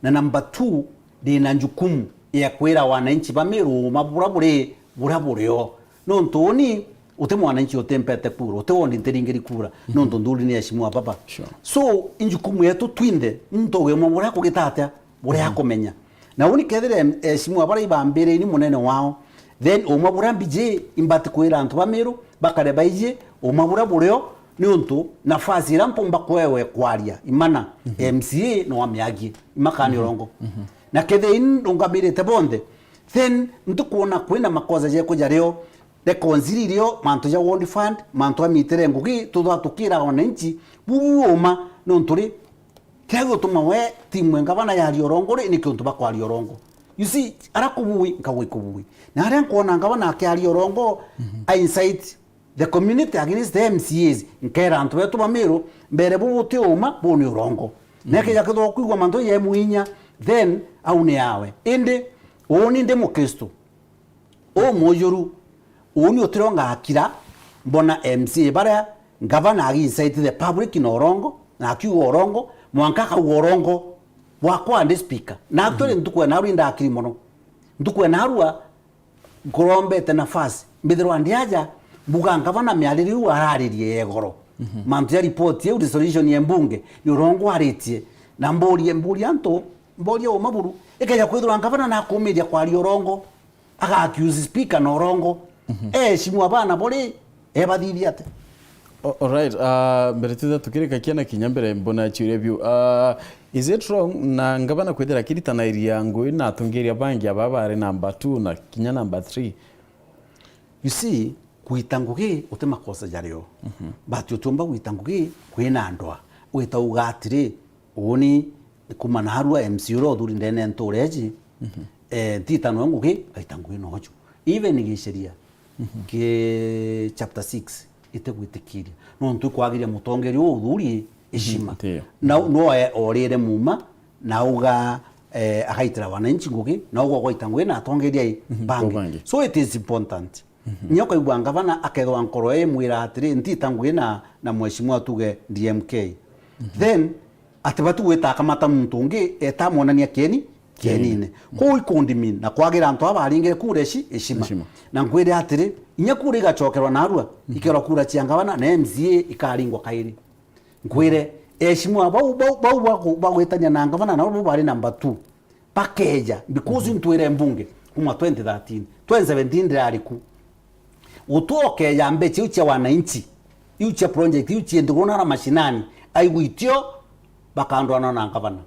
Na number two, ndina njukumu ya kwira wananchi ba Meru uma bura buri, bura burio. Nontu uni uti mwananchi utimpete kura, uti wondi ntiringiri kura, nontu nthuri ni Mheshimiwa Baba. Sure. So, i njukumu yetu twinthe, muntu uge uma buria kugita atia, buria akumenya. Na uni kethira em-, Mheshimiwa baria ibambire ini munene wao, then uma buria mbiji imbati kwira antu ba Meru, bakare baiji uma buria burio, niuntu nafasi iria mpumba kwewe kwaria, Imana, M C A no amiagie, imakani urongo. Na kethira ini ndungamirite bonthe, then ntukwona kwina makosa jeku jario, reconciliation, mantu ja ward fund, mantu a mitire ngugi, tuthwa tukira wananchi, bubu uma, nontu ri, kiria gigutuma we timu e ngavana ya Liorongo ri, ni kiuntu bakwaria urongo. You see, ara kubui, nkagwa ikubui. Na aria nkwona ngavana akiaria urongo, I incite the community against the M C As, nkera antu betu ba Meru, mbere bu buti uma, bu ni urongo. Na kija kithwa kwigua mantu ja mwinya, then au ni yawe. Indi, uu ni ndi Mukristo. Umujuru, uni utironga akira, mbona M C A baria ngavana agi incite the public na urongo, na akiuga urongo, mwanka akauga urongo bwakwa ndi speaker. Na actually ntuku ya narua indakiri mono. Ntuku ya narua nkurombete nafasi. Mbithirwa ndi aja, mbuga ngavana miariri iu araririe ya igoro. Mantu ja report iu, resolution ya mbunge, ni urongo aritie. Na mburie, mburie antu, mburie uma buru, ikeja kwithirwa ngavana nakumiria kwaria urongo. Aga accuse speaker na urongo. Eheshimu abana bori, ebathithia atia? O-, alright, uh, mbere twitha tukirikakia na kinya mbere mbona ciuria biu. Uh, is it wrong na ngavana kwithira akiritanairia ngugi na atongeria bangi aba bari number two na kinya number three? You see, Gwita ngugi uti makosa jario. But utiumba gwita ngugi kwina ndwa. Wita uga atiri, uuni kuma narua M C A uria uthuri ndene ntura iji, eh, ntita noe ngugi, ngaita ngugi noju. Even giceria, ki chapter six, itigwitikiria. Nontu ikwagiria mutongeria uu uthuri heshima. Ndio. Na no orire muma, na uga, eh, agaitira wananchi ngugi, na uga gwaita ngugi na atongeria i bangi. Kwa bangi. So it is important. Nya ukaigua ngavana akethwa nkoro imwira atiri, ntita ngugi na, na mheshimiwa tuge D M K. Then, atibati gwita akamata muntu ungi, eta amwonania kieni, kienine. Kou ikundi min, na kwagira antu aba baringire kura ici, heshima. Heshima. Na nkwire atiri, inya kura igacokerwa narua, ikerwa kura cia ngavana, na M C A ikaringwa kairi. Nkwire, heshima bau, bau, bau baku-, bagwitania na ngavana, nabo bari number two. Bakeja, because ntwire mbunge kuma twenty thirteen, twenty seventeen ndirari ku. Gutwa ukeja mbecha iu cia wananchi, iu cia project, iu cia nthiguru na mashinani, aigwitio bakandwana na ngavana.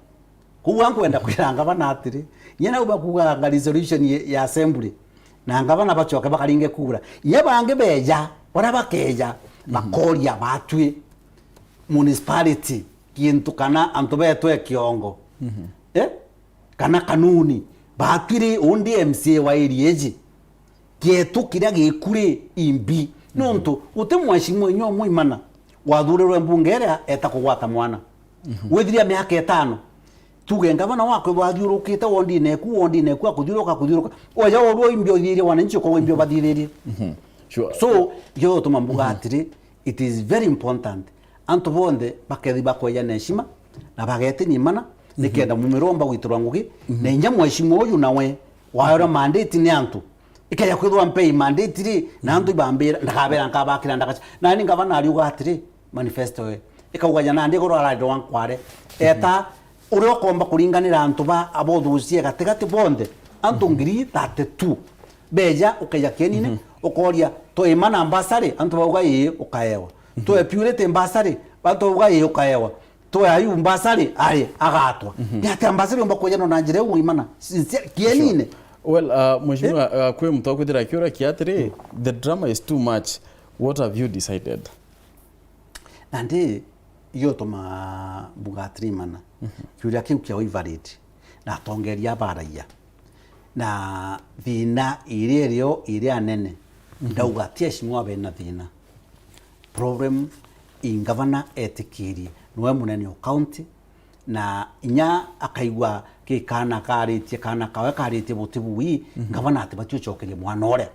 Kou ankwenda kwira ngavana atiri, inya nau bakugaga resolution ya, ya assembly, na ngavana bacoke bakaringe kura. Inya bangi beja, baria bakeja, bakoria batwi municipality, kintu kana antu betwe kiongo. Eh? Kana kanuni, batwiri undi M C A wa area iji, kietu kiria gikuri imbi. Nontu, uti mheshimiwa inya umwe Imana, wathurirwe mbunge iria eta kugwata mwana. Withiria miaka itano, tuge ngavana waku wathiurukite wondine eku, wondine eku, akuthiuruka, akuthiuruka. Oja urua imbi uthirie wananchi, ukauga imbi ubathiririe. Sure. So, ikio gituma mbuga atiri, it is very important. Antu bonthe bakethi bakweja na heshima, na bagetinia Imana, nikenda mumiro omba gwitirwa ngugi, na inya mheshimiwa uyu nawe, waerwa mandate ni antu. Ikeja kwithirwa mpei mandate ri, na antu ibambira, ndakabera nkabakira ndakacha. Nani ngavana ariuga atiri, manifesto we. Ikauga ja nandi igoro ararire wa nkware. Eta, uria ukomba kuringanira antu ba abothugucie gatigati bonthe, antu ngiri thirty-two. Beja, ukeja kienine, ukoria, "Twe Imana mbasari?" Antu bauga, "Ii," ukaewa. "Twe Purity mbasari?" Antu bauga, "Ii," ukaewa. "Twe Ayubu mbasari?" Ari, agatwa. Ni atia mbasari yomba kwejanwa na njira iu Imana? Sincere, kienine. Well, uh, mheshimiwa, uh, kwi muntu akwithira akiura ki atiri, the drama is too much. What have you decided? Nandi, iyo tuma mbuga atiri Imana. Kiuria kiu kia invalid. Na atongeria abaraia. Na thina iria irio iria nene. Ndauga ti heshimiwa bena thina. Problem i ngavana etikirie. Niwe munene o county. Na inya akaigua ki kana karitie, kana kawe karitie buti bui, ngavana atibati ucokeria mwana uria.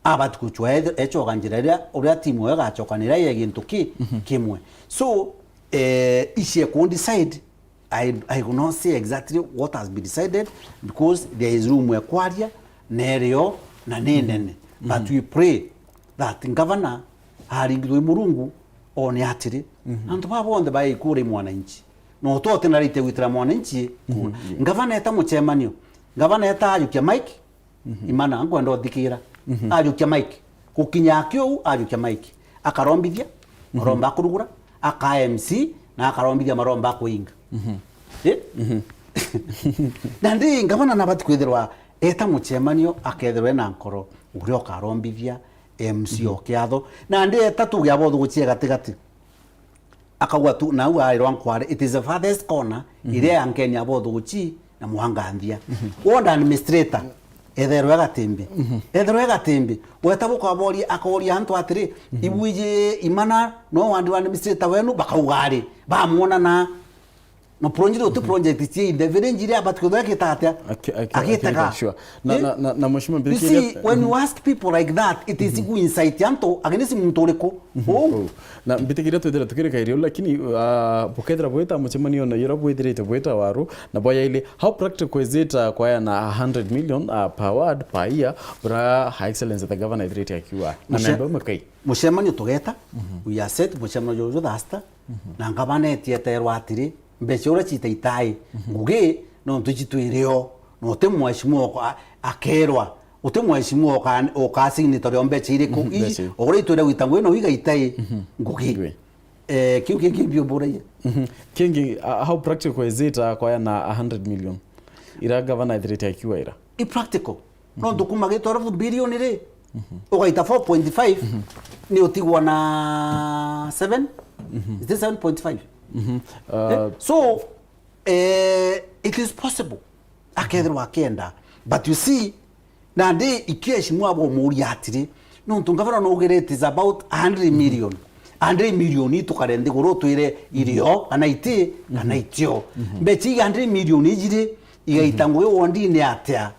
Abati gucwa ethe-, ecoka njira iria, uria timu io igacokanira ye gintu ki-, kimwe. So, eh, ici eku decide, I, I will not say exactly what has been decided because there is room ya kwaria, nerio, na ni nene. But we pray that governor aringithwe i Murungu one atiri, antu baba bonthe baikura i mwananchi. No tote na rite gwitira mwananchi kura. Ngavana eta muchemanio, ngavana eta ajukia mic, Imana, nkwenda uthikira. Ajukia mic. Gukinya akiu, ajukia mic. Akarombithia, maromba kurugura, aka M C, na akarombithia maromba kuinga. Eh? Nandi ngavana nabati kwithirwa eta muchemanio, akethirwa ena nkoro, uria ukarombithia, M C o kiatho. Nandi eta tuge abothugucie gatigati. Akauga tu, nau airwa nkware, it is the farthest corner, iria ya Nkeni abothuguchi na mwanganthia. Ward administrator, etherwe gatimbi. Etherwe gatimbi. Weta bukaboria, akoria antu atiri, ibwiji Imana, no ward administrator wenu, bakauga ari, bamwona na, no project, uti project cie in the village iria abati kwithirwa agita atia? Aki-, aki-, agitaga. Agitaga, sure. Na, eh? Na, na, na mheshimiwa, you see, when you ask people like that, it is ku incite antu against muntu uriku. Uu. Na mbitikiria twithira tukirika irio, lakini, uh, bukethira bwita mucemanio na yura bwithirite bwita waru, na bwa yaili, how practical is it, uh, kwaya na a hundred million, uh, per ward, per year, bura Her Excellency the Governor ithirite akiwa? Na memba umwe kai? Mucemanio tugeta, we are set, mucemanio juju thasta, na ngavana etieterwa atiri, mbeca uria citaitai, ngugi, nontu ici twirio, no ti mheshimiwa uka-, akerwa, uti mheshimiwa uka-, uka signatory o mbeca iriku, iji, mbeca. Uria itwire gwita ngugi no igaitai, ngugi. Ngui. Eh, kiu kingi mbiumburagia. Kingi, uh, how practical is it, uh, kwaya na a hundred million? Ira gavana ethirite akiwa ira? I practical. Nontu kuma gitwara bilioni ri, Ugaita four point five, ni utigwa na seven? Is this seven point five? Eh? So, eh, it is possible akethirwa akenda, but you see, nandi ikio eshimwa bumuria atiri, nontu ngavana nugire it is about a hundred million. A hundred million itukare nthiguru twire irio kana iti kana itio. Mbecha ii a hundred million ijiri igaita ngugi wondine atia?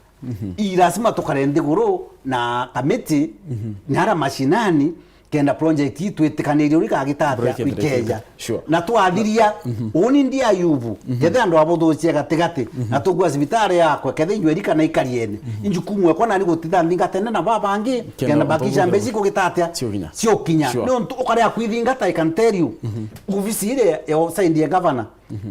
I lazima tukare nthiguru na kamiti na ara mashinani, kenda project ii twitikanirie uri kagitatia ikeja. Sure. Na twathiria, uni ndi Ayubu, kethe andu abuthucia gatigati, na tugua cibitari yakwe, kethe injweri kana ikariene. Injukumu ekwa nani gutitha nthingatene na babangi, kenda bakisha mbeca ikugitatia? Siokinya. Siokinya. Sure. Nontu ukarea kwithingata, I can tell you, ofisi ire ya side ya governor,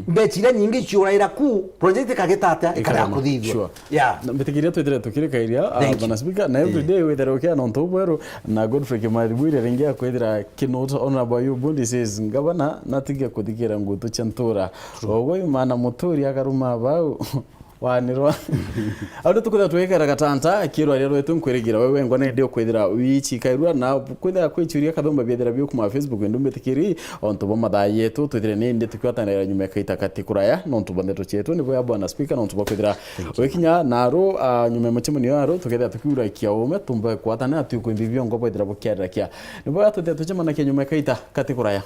mbecha iria nyingi ciuraira ku, project ikagita atia? Ikarea kuthithua. Sure. Yeah. Na mbitikiria twithire tukirikairia, ah, Thank you. Bwana Speaker, na every day withire ukia nontu bweru, na Godfrey Kimathi Bwire ringi akwithira keynote, Honorable Ayubu Bundi says, "Ngavana, natige kuthikira ngutu cia ntura." Ogwe imana muturi akaruma bau. Wanirwa. Au nitukwithira twikara gatanta, kirwaria rwetu nkwirigira we wengwa nindi ukwithira wichikairua, na kwithira kwichuria kathumba biethira biukuma Facebook, ndu mbitikiri, ontu bwa mathaa yetu, twithire nindi tukigwatanira nyuma ya kaita kati kuraya, nontu bwa ndeto cietu, nibo ya Bwana Speaker, nontu bwa kwithira wikinya naru, ah, nyuma ya mucemanio yaru, tukethira tukiurakia ume, tumbe kwatanira, tukwimbi biongo bwethira bukiarirakia. Nibo ya twithira tucemanakia nyuma ya kaita kati kuraya.